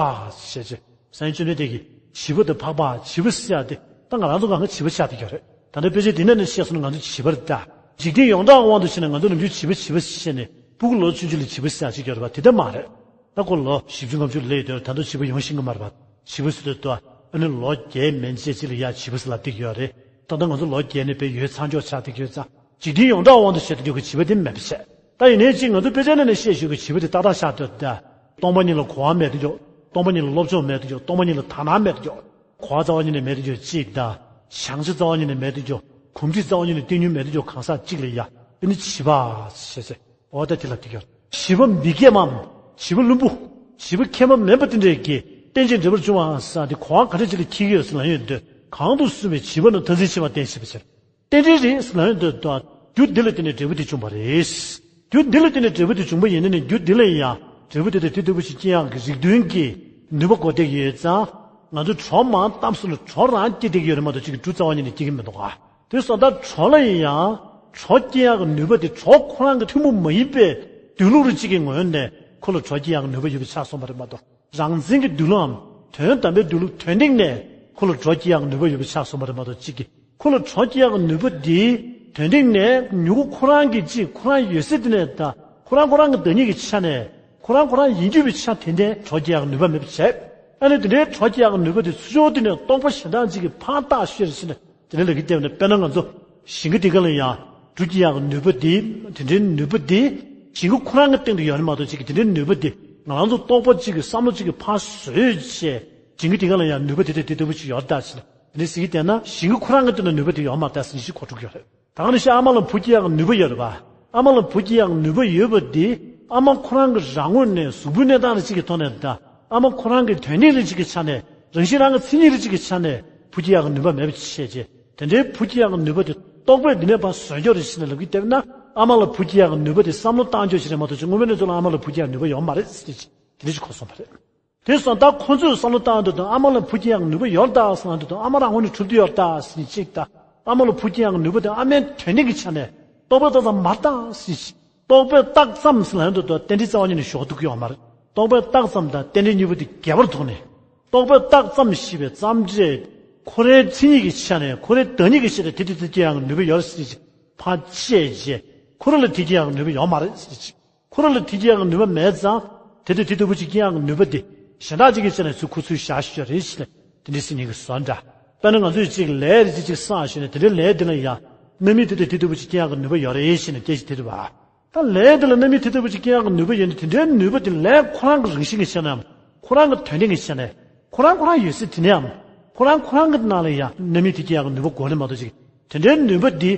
ཞེས་བྱས། སངས་རྒྱས་བཅོམ་ལྡན་འདས་ཀྱིས་བྱིས་པ་དང་འཕགས་པ། བྱིས་པ་ཟེར་ཡ་དེ་ད་ང་རང་ཚོ་གང་ག་བྱིས་པ་ཆགས་བསྡད་ཀྱི་ཡོད་རེད། ད་ལྟ་དཔེ་ཆ་འདི་ནང་ནས་བཤད་སོང་ན་ང་ཚོ་བྱིས་པ་རེད་ད། འཇིག་རྟེན་ཡོངས་གྲགས་དབང་དུ་བྱས་ན་ང་ཚོ་ནམ་རྒྱུན་བྱིས་པ་བྱིས་པ་ཟེར་ནས་སྤུ་གུ་ལོ་ཆུང་ཆུང་ལ་བྱིས་པ་ཟེར་ཡ་ཅིག་ཡོད་རེད་པ། དེ་ལྟ་མ་རེད། ད་ཁོ་ལོ་བཞི་བཅུ་ལྔ་བཅུ་ལས་ཡོད་དུས་ད་དུང་བྱིས་པ་ཡོང་ཤེས་ཀྱི་མ་རེད་པ། བྱིས་པ་ཟེར་དུས་ད་ཨ་ནི་ལོ་བརྒྱད་མན་ཆད་ཅིག་ལ་ཡ་བྱིས་པ་ཟེར་ལབ་བསྡད་ཀྱི་ཡོད་རེད། ད་ལྟ་ང་ཚོ་ལོ་བརྒྱད་ནས་དཔེ་ཡོལ་ཚར་འཇོག་ཆགས་བསྡད་ཀྱི་ཡོད་ཙང་། འཇིག་རྟེན་ཡོངས་གྲགས་དབང་དུ་བྱས་དུས་ཀྱི་བྱིས་པ་དེ་མེད་པ་བྱས། ད་ཡིན་ནའི་གཅིག་ང་ཚོ་དཔེ་ཆ་ནང་ནས་བཤད་བཞིན་གྱི་བྱིས་པ་དེ་ཏག་ཏག་ཆགས་བསྡད་ད། སྟོང་པ་ཉིད་ལ་གོ་བ་མེད་དུ་འཇོག། སྟོང་པ་ཉིད་ལ་སློབ་སྦྱོང་མེད་དུ་འཇོག། སྟོང་པ་ཉིད་ལ་དག་སྣང་མེད་དུ་འཇོག། གོ་བ་རྩ་བ་ཉིད་ནས་མེད་དུ་འཇོག་གཅིག་དང་། བྱང་ཆ་རྩ་བ་ཉིད་ནས་མེད་དུ་འཇོག། གོམས་འདྲིས་རྩ་བ་ཉིད་ནས་བསྟེན་ནུས་མེད་དུ་འཇོག་གང་ཟག་གཅིག་ལ་ཡ་དེ་ནི་བྱིས་པ་ཞེས་ཟེར། འོ་ད་དེ་ལ་དེ་ག་བྱིས་པ་མི་སྐྱེ་མམ། བྱིས་པ་བླུན་པོ། བྱིས་པ་མཁས་པ་མིན་པ་དེ་འདྲས་ཀྱིས་རྟེན་ཅིང་འབྲེལ་བར་འབྱུང་བ་ཟེར་དེ་གོ་བ་ག་འདྲ་ཅིག་ལ་འཁྱེར་གྱི་ཡོད་ཟེར་ལབ་ཡོང་དུས། གང་དུ་གསུངས་པའི་བྱིས་པ་རྣམས་མཐར་འཛིན་འཆིང་བ་བསྟེན་ཞེས་པ་ཟེར། རྟེན་འབྲེལ་རེད་ཟེར་ལབ་ཡོང་དུས་ད། རྒྱུ་འདི་ལ་བརྟེན་ནས་འབྲས་བུ་འདི་བྱུང་བ་རེད། རྒྱུ་འདི་ལ་བརྟེན་ནས་འབྲས་བུ་འདི་བྱུང་བ་ཡིན་ན་ནི་རྒྱུ་འདི་ལ་ཡང་འབྲས་བུ་དེ་དང་དེ་ལྟ་བུ་ཞིག་སྐྱེ་ཡག་གི་རིགས་མཐུན་གྱི་ནུས་པ་དགོས་བསྡད་ཀྱི་ཡོད་ཙང་། ང་ཚོ་གྲོགས་མང་བཏབ་སོང་ན་གྲོགས་རང་སྐྱེ་བསྡད་ཀྱི་ཡོད་རེད་མ་གཏོགས་གཅིག་གི་འབྲུ་རྩ་བ་ཉིད་ནས་སྐྱེ་གི་མི་འདུག་ག། དེ་སོང་ཙང་གྲོགས་ལ་ཡང་གྲོགས་སྐྱེ་ཡག་གི་ནུས་པ་དེ་གྲོགས་ཁོ་རང་གི་ཐུན་མོང་མ་ཡིན་པའི་འདུས་ལུགས་རེ་གཅིག་གི་ངོས་ནས་ཁོ་ལ་གྲོགས་སྐྱེ་ཡག་གི་ནུས་པ་ཡོད་པ་ཆགས་སོང་བ་རེད་མ་གཏོགས། རང་མཚན་གྱི་འདུས་ལུགས་འམ། དོན་དམ་པའི་འདུས་ལུགས་དོན་སྟེང་ནས་ཁོ་ལ་གྲོགས་སྐྱེ་ཡག་གི་ནུས་པ་ཡོད་པ་ཆགས་སོང་བ་རེད་མ་གཏོགས་གཅིག་གི། ཁོ་ལ་གྲོགས་སྐྱེ་ཡག་གི་ནུས་པ་འདི་དོན་སྟེང་ནས་མྱུ་གུ་ཁོ་རང་གི་གཅིག་ཁོ་རང་ཡོད་ཚད་དེ་ནས་ད་ཁོ་རང་ཁོ་རང་གི་བདག་ཉིད་ཀྱི་ཆ་ནས་ཁོ་རང་ཁོ་རང་ཡིན་རྒྱུ་བའི་ཆ་དེ་འདྲའི་གྲོགས་སྐྱེ་ཡག་གི་ནུས་པ་མེད་པ་བྱས། ཨ་ནི་དེ་འདྲའི་གྲོགས་སྐྱེ་ཡག་གི་ནུས་པ་དེ་ཚུར་ཕྱོགས་དེ་ནས་སྟོང་པ་གཞན་དག་ཅིག་གི་ཕར་བཏགས་ཤོར་ཟེར་ནས་དེ་འདྲ་ལབ་ཀྱི་བསྡད་པ་ན། དཔེར་ན་ང་ཚོ་ཞིང་ཁ་དེ་ག་ལ་ཡང་འབྲུ་སྐྱེ་ཡག་གི་ནུས་པ་དེ་དེ་འདྲའི་ནུས་པ་དེ་ཞིང་ཁ་ཁོ་རང་གི་སྟེང་དུ་ཡོད་རེད་མ་གཏོགས་ཅིག་གི་དེ་འདྲའི་ནུས་པ་དེ་ང་རང་ཚོ་རྟོག་པ་ཅིག་གི་བསམ་བློ་ཅིག་གི་ཕར་བཟོས་བྱས་ཞིང་ཁ་དེ་ག་ལ་ཡང་ནུས་པ་དེ་དང་དེ་ལྟ་བུ་ཅིག་ཡོད་ད་ཟེར་ནས་དེ་འདྲ་ཟེར་གྱི་བསྡད་ན། ཞིང་ཁ་ཁོ་རང་གི་སྟེང་དུ་ནུས་པ་དེ་ཡོད་མ་རེད་ཟེར་ནས་ཞིག་གོ་འགྲོ་གི་ཡོད་རེད། ད་ག་ནང་བཞིན་ཨ་མ་ལ་བུ་སྐྱེ་ཡག་གི་ནུས་པ་ཡོད་རེད་པ། ཨ་མ་ལ་བུ་སྐྱེ་ཡག་ནུས་པ་ཡོད་པ་འདི་ཨ་མ་ཁོ་རང་གི་རང་ངོས་ནས་གཟུགས་པོའི་གནས་སྟངས་རེ་གཅིག་གི་ཐོག་ནས་དང་། ཨ་མ་ཁོ་རང་གི་དོན་སྙིང་རེ་གཅིག་གི་ཆ་ནས། རང་བཞིན་རང་གི་མཚན་ཉིད་རེ་གཅིག་གི་ཆ་ནས་བུ་སྐྱེ་ཡག་གི་ནུས་པ་མེད་པ་བྱས་རྗེས། དེ་འདྲའི་བུ་སྐྱེ་ཡག་གི་ནུས་པ་དེ་རྟོག་པས་འདི་ནས་ཕར་བཟོས་འཇོག་རེ་བྱས་ནས་ལབ་ཀྱི་བལྟས་ན། ཨ་མ་ལ་བུ་སྐྱེ་ཡག་གི་ནུས་པ་དེ་བསམ་བློ་བཏང་འཇོག་བྱས་རེད་མ་གཏོགས་ཅིག་དངོས་པོའི་གནས་ཚུལ་ལ་ཨ་མ་ལ་བུ་སྐྱེ་ཡག་ནུས་པ་ཡོད་མ་རེད་ཟེར་ཏེ། དེ་འདྲ་ཞིག་གོ་སོང་བ་རེད། དེ་སོང་ད་ཁོ་ཚོས་བསམ་བློ་བཏང་དུས་དང་། ཨ་མ་ལ་བུ་སྐྱེ་ཡག་ནུས་པ་ཡོད་ད་བསམ་དུས་དང་། ཨ་མ་རང་ངོས་ནས་གྲུབ་ཀྱི་ཡོད་ད་ཟེར་གཅིག་དང་། ཨ་མ་ལ་བུ་སྐྱེ་ཡག་ནུས་པ་དེ་ཨ་མའི་དོན་སྙིང་གི་ཆ་ནས་རྟོག་པས་བཏགས་ཙམ་མ་བཏགས་ཟེར་གཅིག་རྟོག་པས་བཏགས་ཙམ་ཟེར་ལབ་དུས་དང་རྟེན་འབྲེལ་རྩ་བ་ཉིད་ནས་ཞོག་ཐུབ་ཀྱི་ཡོད་མ་རེད། རྟོག་པས་བཏགས་ཙམ་དང་རྟེན་འབྲེལ་གཉིས་པོ་དེ་འགལ་བར་ཐུག་ནས། རྟོག་པས་བཏགས་ཙམ་ཞེས་པའི་ཙམ་ཅིག་ཁོ་རའི་མཚན་ཉིད་ཀྱི་ཆ་ནས། ཁོ་རའི་བདག་ཉིད་ཀྱི་ཆ་ནས་དེ་དེ་དེ་སྐྱེ་ཡག་ནུས་པ་ཡོད་ཟེར་གཅིག་ཕར་བཅད་རྗེས། ཁོ་ར་ལ་དེ་སྐྱེ་ཡག་ནུས་པ་ཡོད་མ་རེད་ཟེར་གཅིག་ཁོ་ར་ལ་དེ་སྐྱེ་ཡག་ནུས་པ་མེད་ཙང་། དེ་དེ་དེ་ལྟ་བུ་ཅིག་སྐྱེ་ཡག་གི་ནུས་པ་དེ་གཞན་དག་ཅིག་གི་ཆ་ནས་ཚུར་ཁོ་ཚུར་བཞག་ཤོག་རེད་ཟེར་ནས་དེ་འདྲ་ཟེར་མཁན་གྱི་བཟོ་འདྲ། དཔེར་ན་ང་ཚོས་ཅིག་ལས་རེ་ཅིག་ཅིག་བསགས་ཤོག་ནས། དེ་འདྲའི་ལས་དེ་ལ་ཡང་རྣམ་སྨིན་དེ་དེ་དེ་ལྟ་བུ་ཅིག་སྐྱེ་ཡག་གི་ནུས་པ་ཡོད་རེད་ཟེར་ནས་སྐད་ཆ་དེ་རེད་བ། ད་ལས་དེ་ལ་རྣམ་སྨིན་དེ་ལྟ་བུ་ཅིག་སྐྱེ་ཡག་གི་ནུས་པ་ཡོད་ན། དེ་འདྲའི་ནུས་པ་དེ་ལས་ཁོ་རང་གི་རང་བཞིན་གྱི་ཆ་ནས་འམ། ཁོ་རང་གི་དོན་སྟེང་གི་ཆ་ནས། ཁོ་རང་ཁོ་རང་ཡོད་ཚད་དེ་ནས་འམ། ཁོ་རང་ཁོ་རང་གི་ནང་ལ་ཡང་རྣམ་སྨིན་དེ་སྐྱེ་ཡག་གི་ནུས་པ་དགོས་རེད་མ་གཏོགས་ཅིག་དེ་འདྲའི་ནུས་པ་འདི་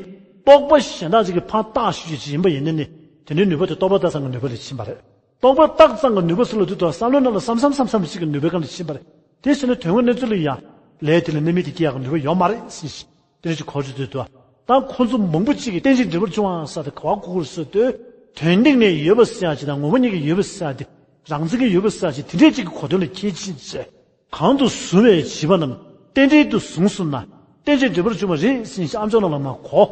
རྟོག་པ་གཞན་དག་ཅིག་གིས་ཕར་བཏགས་ཤོག་ཅིག་ཡིན་པ་ཡིན་ན་ནི། དེ་འདྲའི་ནུས་པ་དེ་རྟོག་པས་བཏགས་ཙམ་གྱི་ནུས་པ་ལ་ཕྱིན་པ་རེད། རྟོག་པས་བཏགས་ཙམ་གྱི་ནུས་པ་ཟེར་ལབ་དུས་དང་བསམ་བློའི་ནང་ལ་བསམ་བསམ་བསམ་བསམ་ཅིག་གི་ནུས་པའི་སྒང་ལ་ཕྱིན་པ་རེད། དེ་བྱས་ན་དོན་དངོས་གནས་ཚུལ་ལ་ཡང་ལས་དེ་ལ་རྣམ་སྨིན་དེ་སྐྱེ་ཡག་གི་ནུས་པ་ཡོད་མ་རེད་ཟེར་ཞིག་དེ་འདྲ་ཅིག་གོ་རྒྱུ་དེ་འདུག་ད་ཁོ་ཚོ་མང་པོ་ཅིག་གིས་རྟེན་ཅིང་འབྲེལ་བར་འབྱུང་བ་ཟེར་ཏེ་ག་བ་གོ་གོ་རེད་ཟེར་དུས། དོན་སྟེང་ནས་ཡོད་པ་ཟེར་ཡག་ཅིག་དང་། ངོ་བོ་ཉིད་ཀྱིས་ཡོད་པ་ཟེར་ཡག་དེ། རང་མཚན་གྱིས་ཡོད་པ་ཟེར་ཡག་ཅིག་དེ་འདྲས་ཅིག་གི་གོ་དོན་ལ་ཁས་ཕྱིན་བྱས། གང་དུ་གཟུང་བའི་བྱིས་པ་རྣམས་རྟེན་འབྲེལ་དུ་བཟུང་སོང་ན། རྟེན་ཅིང་འབྲེལ་བར་འབྱུང་བ་རེད་ཟེར་ཞིག་ཨ་མཆོག་རྣམས་ལ་མར་གོ།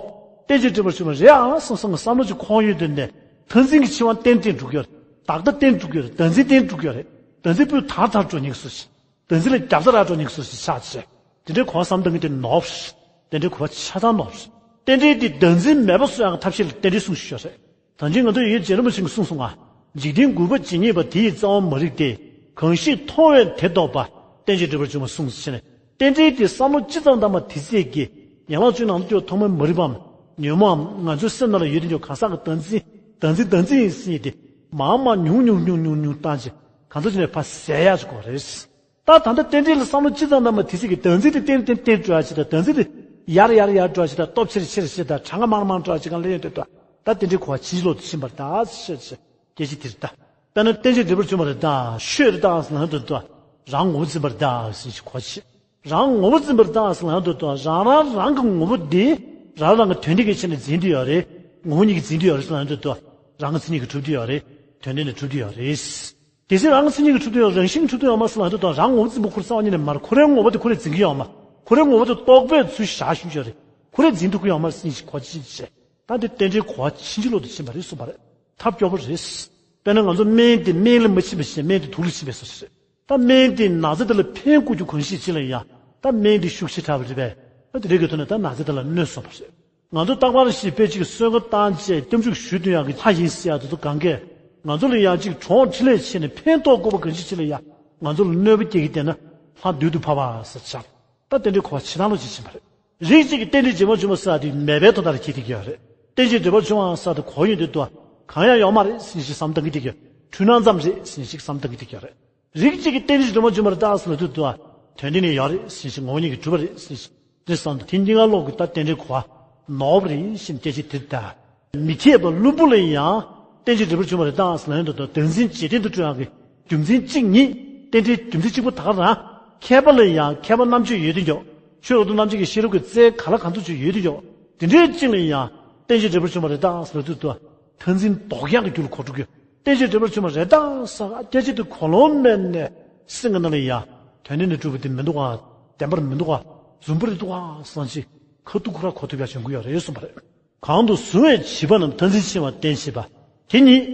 རྟེན་ཅིང་འབྲེལ་བར་འབྱུང་བ་རེད་ཨང་བསམ་བསམ་གྱི་བསམ་བློ་ཅིག་འཁོར་ཡོང་དུས་ནས། མཐར་འཛིན་གྱི་འཆིང་བ་རྟེན་རྟེན་འགྲོ་གི་ཡོད་རེད། བདག་ལྟ་རྟེན་འགྲོ་གི་ཡོད་རེད། བདག་འཛིན་རྟེན་འགྲོ་གི་ཡོད་རེད། བདག་འཛིན་སྤུས་དག་དག་འགྲོ་ཉེན་སོ་ཞིག་བདག་འཛིན་ལ་རྒྱབ་རྩ་རག་འགྲོ་ཉེན་སོ་ཞིག་ཆགས་བྱས། དེ་འདྲའི་གོ་བསམ་བཏང་གི་དེ་ནོར་བ་རེད། དེ་འདྲའི་གོ་བ་ཆ་ཚང་ནོར་བ་རེད། རྟེན་འབྲེལ་དེ་བདག་འཛིན་མེད་པ་བཟོ་ཡག་གི་ཐབས་ཤེས་ལ་རྟེན་འབྲེལ་གསུངས་ཤོག་རེད། ད་ཅི་ང་ཚོ་ཡི་རྗེ་རིན་པོ་ཆེས་གསུངས་སོང་ང་། འཇིག་རྟེན་རྒུད་པ་ཇི་སྙེད་པ། དེ་ཡི་རྩ་བ་མ་རིག་སྟེ། གང་ཞིག་མཐོང་བས་དེ་རྟོགས་པ། རྟེན་ཅིང་འབྲེལ་བར་འབྱུང་བ་གསུངས་ཟེར་ནས། རྟེན་འབྲེལ་དེ་བསམ་བློ་ཅི་ཙམ་བཏང་བ་དེ་ཚད་ཀྱིས། ཡན་ལག་བཅུ་ནང་དུ་ཐོག་མའི་མ་རིག་པའམ་ཉོན་མོངས་ང་ཚོའི་སེམས་ནང་ལ་ཡོད་དེ་འཇོག་གང་ཟག་གི་བདག་འཛིན། བདག་འཛིན་བདག་འཛིན་ཡིན་ཟེར་ནས་དེ། མར་མར་ཉུང་ཉུང་ཉུང་ཉུང་ཉུང་བཏང་བྱས། གང་ཚོད་ཅིག་ནས་ཕར་ཟད་ཡག་ཅིག་དགོས་རེད། ད་ད་ལྟ་རྟེན་འབྲེལ་ལ་བསམ་བློ་ཅི་ཙམ་བཏང་བ་དེ་ཚད་ཀྱིས་བདག་འཛིན་དེ་ཏན་ཏན་ཏན་འགྲོ་ཡག་ཅིག་དང་། བདག་འཛིན་དེ་ཡར་ཡར་ཡར་འགྲོ་ཡག་ཅིག་དང་། སྟོབས་ཆེར་ཆེར་ཆེར་དང་། གྲངས་ཀ་མང་རུ་མང་རུ་འགྲོ་ཡག་ཅིག་གང་ལ་ཡོང་དུས། ད་ད་དེ་འདྲའི་གོ་བ་ཕྱིན་ཅི་ལོག་ཏུ་ཕྱིན་པ་རེད་ད་ཟེར་བྱས། སྐད་ཆ་དེ་རེད་ད། དཔེར་ན་རྟེན་ཅིང་འབྲེལ་བར་འབྱུང་བ་རེད་ད། ཆོས་རེད་ད་ཟེར་ལབ་དུས་ད། རང་ངོ་བོ་འཛིན་པ་རེད་ད་ཟེར་ཞིག་གོ་བྱེད། རང་ངོ་བོ་འཛིན་པ་རེད་ད་ཟེར་ལབ་དུས་ད། རང་རང་རང་གི་ངོ་བོ་འདི་རང་རང་གི་དོན་སྟེང་གི་ཆ་ནས་འཛིན་དུ་ཡོད་རེད། ངོ་བོ་ཉིད་ཀྱིས་འཛིན་དུ་ཡོད་རེད་ཟེར་ལབ་དུས་ད། རང་གི་མཚན་ཉིད་ཀྱིས་གྲུབ་དུ་ཡོད་རེད། དོན་སྟེང་ནས་གྲུབ་དུ་ཡོད་རེད། གལ་སྲིད་རང་གི་མཚན་ཉིད་ཀྱིས་གྲུབ་དུ་ཡོད། རང་བཞིན་གྱིས་གྲུབ་དུ་ཡོད་མ་ཟེར་ལབ་དུས་ད། རང་ངོ་བོ་འཛིན་པ་ཁོ་རང་རྩ་བ་ཉིད་ནས་མ་རེད། ཁོ་རའི་ངོ་བོ་དེ་ཁོ་རས་འཛིན་གྱི་ཡོད་མ། ཁོ་རའི་ངོ་བོ་དེ་རྟོག་པས་ཚུར་བཞག་བཞིན་ཡོད་རེད། ཁོ་རས་འཛིན་ཐུབ་ཀྱི་ཡོད་མ་རེད་ཟེར་ཞིག་གོ་བྱེད་བྱས། ད་འདི་རྟེན་འབྲེལ་གོ་བ་ཕྱིན་ཅི་ལོག་ཏུ་ཕྱིན་པ་རེད་གསུངས་པ་རེད། ཐབས་སྐྱོ་པོ་རེད། དཔེར་ན་ང་ཚོ་སྨན་དེ་སྨན་ལ་མ་ཕྱིན་པ་བྱས། སྨན་དེ་དུག་ལ་ཕྱིན་པའི་བཟོ་ཞིག་རེད། ད་སྨན་དེས་ན་ཚ་དེ་ལ་ཕན་དགོས་རྒྱུ་གང་ཞིག་ཅིག་ལ་ཡང་། ད་སྨན་དེ་ཤུགས་ཆེ་དྲགས་པ་རེད་པས། ད་དེ་འདྲའི་གི་ཐོག་ནས་ད་ན་ཚ་དེ་ལ་གནོད་སོང་བ་རེད། ང་ཚོ་རྟག་པར་ཞིག་དཔེ་ཅིག་གསོལ་ཁ་བཏང་བྱས་སྐྱབས་འཇུག་ཞུ་འདོད་ཡག་གི་ལྷ་ཡིན་ཟེར་ཡག་དེ་ཚོ་གང་གས། ང་ཚོ་ལ་ཡང་ཅིག་གྲོགས་འཕྲིན་ལས་བྱས་ནས་ཕན་ཐོགས་དགོས་པ་གང་ཞིག་ཅིག་ལ་ཡང་། ང་ཚོ་ལ་གནོད་པ་སྐྱེལ་གྱི་བསྡད་ན། ལྷ་བདུད་དུ་ཕབ་པ་ཟེར་བྱ། ད་རྟེན་འབྲེལ་གོ་བ་ཇེ་ཐང་ལ་ཇེ་ཕྱིན་པ་རེད། རིགས་གཅིག་གིས་རྟེན་འབྲེལ་བྱེད་པར་འབྱུང་བ་ཟེར་ཡག་དེ་མེད་པའི་དོན་དག་ལ་འཁེལ་བསྡད་ཀྱི་ཡོད་རེད། རྟེན་ཅིང་འབྲེལ་བར་འབྱུང་བ་ཟེར་ཡག་དེ་གོ་ཡོང་དུས་ད། གང་ཡང་ཡོད་མ་རེད་ཟེར་ཞིག་བསམ་བཏང་གི་བསྡད་ཀྱི་ཡོད། འཁྲུལ་སྣང་ཙམ་རེད་ཟེར་ཞིག་བསམ་བཏང་གི་བསྡད་ཀྱི་ཡོད་རེད། རིགས་གཅིག་གིས་རྟེན་ཅིང་འབྲེལ་བར་འབྱུང་བ་རེད་ད་ཟེར་ལབ་དུས་ད། དོན་སྟེང་ནས་ཡོད་རེད་ཟེར་ཞིག་ངོ་བོ་ཉིད་ཀྱིས་གྲུབ་པ་རེད་ཟེར་ཞིག་དེ་བསམ་དུས་དེ་གཉིས་ཀ་ལོག་གི་ད་རྟེན་འབྲེལ་གོ་བ་ནོར་བ་རེད་ཟེར་སྐད་ཆ་དེ་རེད་ད། མི་མཁས་པ་བླུན་པོ་ལ་ཡང་རྟེན་ཅིང་འབྲེལ་བར་འབྱུང་བ་རེད་ད་ཟེར་ལབ་ཡོང་དུས་ད། བདག་འཛིན་འཇིག་རྟེན་དུ་སྤྲོ་ཡག་གི་རྒྱུ་མཚན་གཅིག་ཉིད། རྟེན་འབྲེལ་རྒྱུ་མཚན་གཅིག་པོ་ད་ག་རང་། མཁས་པ་ལ་ཡང་མཁས་པ་རྣམ་དཔྱོད་ཡོད་དེ་འཇོག་ཆོས་རབ་ཏུ་རྣམ་འབྱེད་ཀྱི་ཤེས་རབ་ཀྱི་རྩལ་ག་ལ་གང་འཚམ་ཅིག་ཡོད་དེ་འཇོག་དེ་འདྲའི་གཅིག་ལ་ཡང་རྟེན་ཅིང་འབྲེལ་བར་འབྱུང་བ་རེད་ད་ཟེར་ལབ་དུས་ད། མཐར་འཛིན་ལྡོག་ཡག་གི་རྒྱུ་ལ་གོ་འགྲོ་གི་ཡོད། རྟེན་ཅིང་འབྲེལ་བར་འབྱུང་བ་རེད་ད་ཟེར་སྐད་ཆ་དེ་གོ་ལོང་མེད་ནས་སེམས་ཀྱི་ནང་ལ་ཡ། དོན་སྟེང་ནས་གྲུབ་པ་དེ་མི་འདུག་ག་བདེན་པར་མི་འདུག་ག་རྫུན་པ་རེད་འདུག་ག་བསམ་ཅིག་ཁ་ཐུག་ཁོ་ར་གོ་ཐུབ་ཡག་བྱུང་གི་ཡོད་རེད་གསུངས་པ་རེད། གང་དུ་གཟུང་བའི་བྱིས་པ་རྣམས་མཐར་འཛིན་འཆིང་བ་བརྟེན་བྱེད་པ། དེ་ཉིད།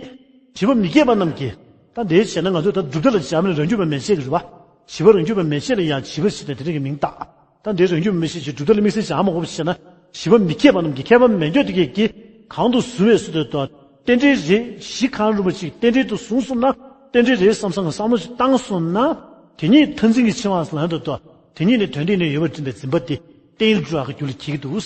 བྱིས་པ་མི་སྐྱེས་པ་རྣམས་ཀྱིས། ད་འདི་བྱས་ན་ང་ཚོས་ད་སྒྲུབ་བརྡར་ལ་སྦྱར་མིན་རང་རྒྱུད་པ་མན་ཆད་ཀྱི་རེད་བ། བྱིས་པ་རང་རྒྱུད་པ་མན་ཆད་ལ་ཡང་བྱིས་པ་ཞེས་པའི་དེ་འདྲ་གི་མིང་བཏགས། ད་འདི་རང་རྒྱུད་པ་མན་ཆད་ཀྱི་སྒྲུབ་བརྡར་ལ་དམིགས་བསལ་སྦྱར་མ་དགོས་པ་བྱས་ན། བྱིས་པ་མི་སྐྱེས་པ་རྣམས་ཀྱིས། མཁས་པ་མེད་འགྱུར་དེ་སྐད་ཀྱིས། གང་དུ་གཟུང་བའི་ཟེར་དུས་ད། རྟེན་འབྲེལ་རེད། གཞི་གང་རུང་བ་ཅིག་རྟེན་འབྲེལ་དུ་བཟུང་སོང་ན། རྟེན་འབྲེལ་རེད་བསམ་བསམ་གྱི་བསམ་བློ་ཞིག་བཏང་སོང་ན། དེ་ཉིད་མཐར་འཛིན་གྱི་འཆིང་བ་ཟེར་ལབ་ཡོང་དུས་ད། དེ་ཉིད་ནི་དོན་སྟེང་ནས་ཡོད་པར་འཛིན་པའི་འཛིན་པ་དེ་རྟེན་ཡིད་འགྲོ་བ་གི་རྒྱུ་ལ་འཁེལ་གྱི་འདུག་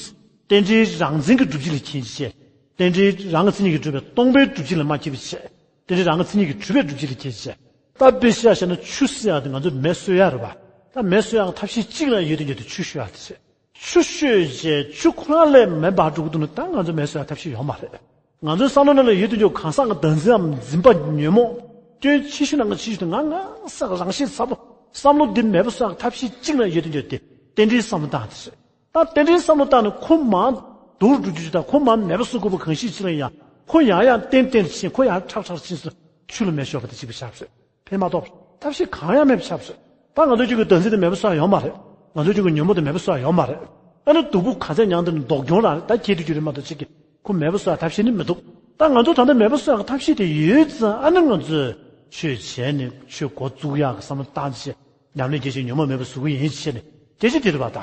རྟེན་འབྲེལ་རང་མཚན་གྱི་སྒྲུབ་བྱེད་ལ་འཁེལ་བྱས། རྟེན་འབྲེལ་རང་གི་མཚན་ཉིད་ཀྱིས་གྲུབ་པའི་སྟོང་པའི་སྒྲུབ་བྱེད་ལ་མ་འཁེལ་བ་བྱས། རྟེན་འབྲེལ་རང་གི་མཚན་ཉིད་ཀྱིས་གྲུབ་པའི་སྒྲུབ་བྱེད་ལ་འཁེལ་བྱས། ད་དཔེ་བཞག་བྱས་ན་ཆུ་ཟེར་ཡག་དེ་ང་ཚོས་མེ་གསོད་ཡག་རེད་པ། ད་མེ་གསོད་ཡག་གི་ཐབས་ཤེས་གཅིག་རང་ཡོད་དེ་ཡོད་དེ་ཆུ་གསོད་ཡག་དེ་རེད། ཆུ་གསོད་བྱས་ཆུ་ཁོ་རང་ལས་མེ་འབར་འགྲོ་གི་འདུག་ན་ད་ང་ཚོས་མེ་གསོད་ཡག་ཐབས་ཤེས་ཡོད་མ་རེད། ང་ཚོའི་བསམ་བློ་ནང་ལ་ཡོད་དུ་འཇོག་གང་ཟག་གི་བདག་འཛིན་འམ་འཛིན་པ་ཉོན་མོངས་སྐྱོན་ཆེ་ཤོས་ནང་གི་ཆེ་ཤོས་དེ་ང་ང་ཟག་རང་བཞིན་ཚ་པོ་བསམ་བློ་འདི་མེད་པ་བཟོ་ཡག་ཐབས་ཤེས་གཅིག་ལ་ཡོད་དུ་འཇོག་དེ་རྟེན་འབྲེལ་བསམ་བློ་བཏང་དེ་རེད། ད་རྟེན་འབྲེལ་བསམ་བློ་བཏང་ནས་ཁོ་མར་སྡུག་རུ་འགྲོ་རྒྱུ་ཅིག་དང་ཁོ་མར་མེད་པ་བཟོ་དགོས་པ་གང་ཤེས་ཅི་ལ་ཡང་ཁོ་ཡང་ཡང་བརྟན་བརྟན་ཕྱིན་ཁོ་ཡང་ཁྲག་ཁྲག་ཕྱིན་སོ་ཆུ་ལ་མེ་ཤོར་བ་དེ་གཅིག་པ་ཆགས་སོང་། ཕན་མ་ཐོགས། ཐབས་ཤེས་གང་ཡང་མེད་པ་ཆགས་སོང་། ད་ང་ཚོ་གཅིག་གི་བདག་འཛིན་དེ་མེད་པ་བཟོ་ཡ་ཡོད་མ་རེད། ང་ཚོ་གཅིག་གི་ཉོན་མོངས་དེ་མེད་པ་བཟོ་ཡ་ཡོད་མ་རེད། ཨ་ནི་སྡུག་པོ་ག་ཚད་མྱངས་དེ་ནི་སྡུག་གྱོང་རང་རེད། ད་ཁྱེད་དུ་རྒྱུ་རེད་མ་གཏོགས་གཅིག་གི་ཁོ་མེད་པ་བཟོ་ཡ་ཐབས་ཤེས་ནི་མི་འདུག་ད་ང་ཚོ་ད་ལྟ་མེད་པ་བཟོ་ཡ་གི་ཐབས་ཤེས་དེ་ཡོད་ཙང་ཨ་ནི་ང་ཚོས་ཆོས་བྱས་ནས་ཆོས་འགོ་བཙུགས་ཡག་གི་བསམ་བློ་བཏང་བྱས། ཉམས་ལེན་སྐྱེད་ཆེད་ཉོན་མོངས་མེད་པ་བཟོ་གི་ཡིན་ཞེས་ནས་སྐད་ཆ་དེ་རེད་པ། ད་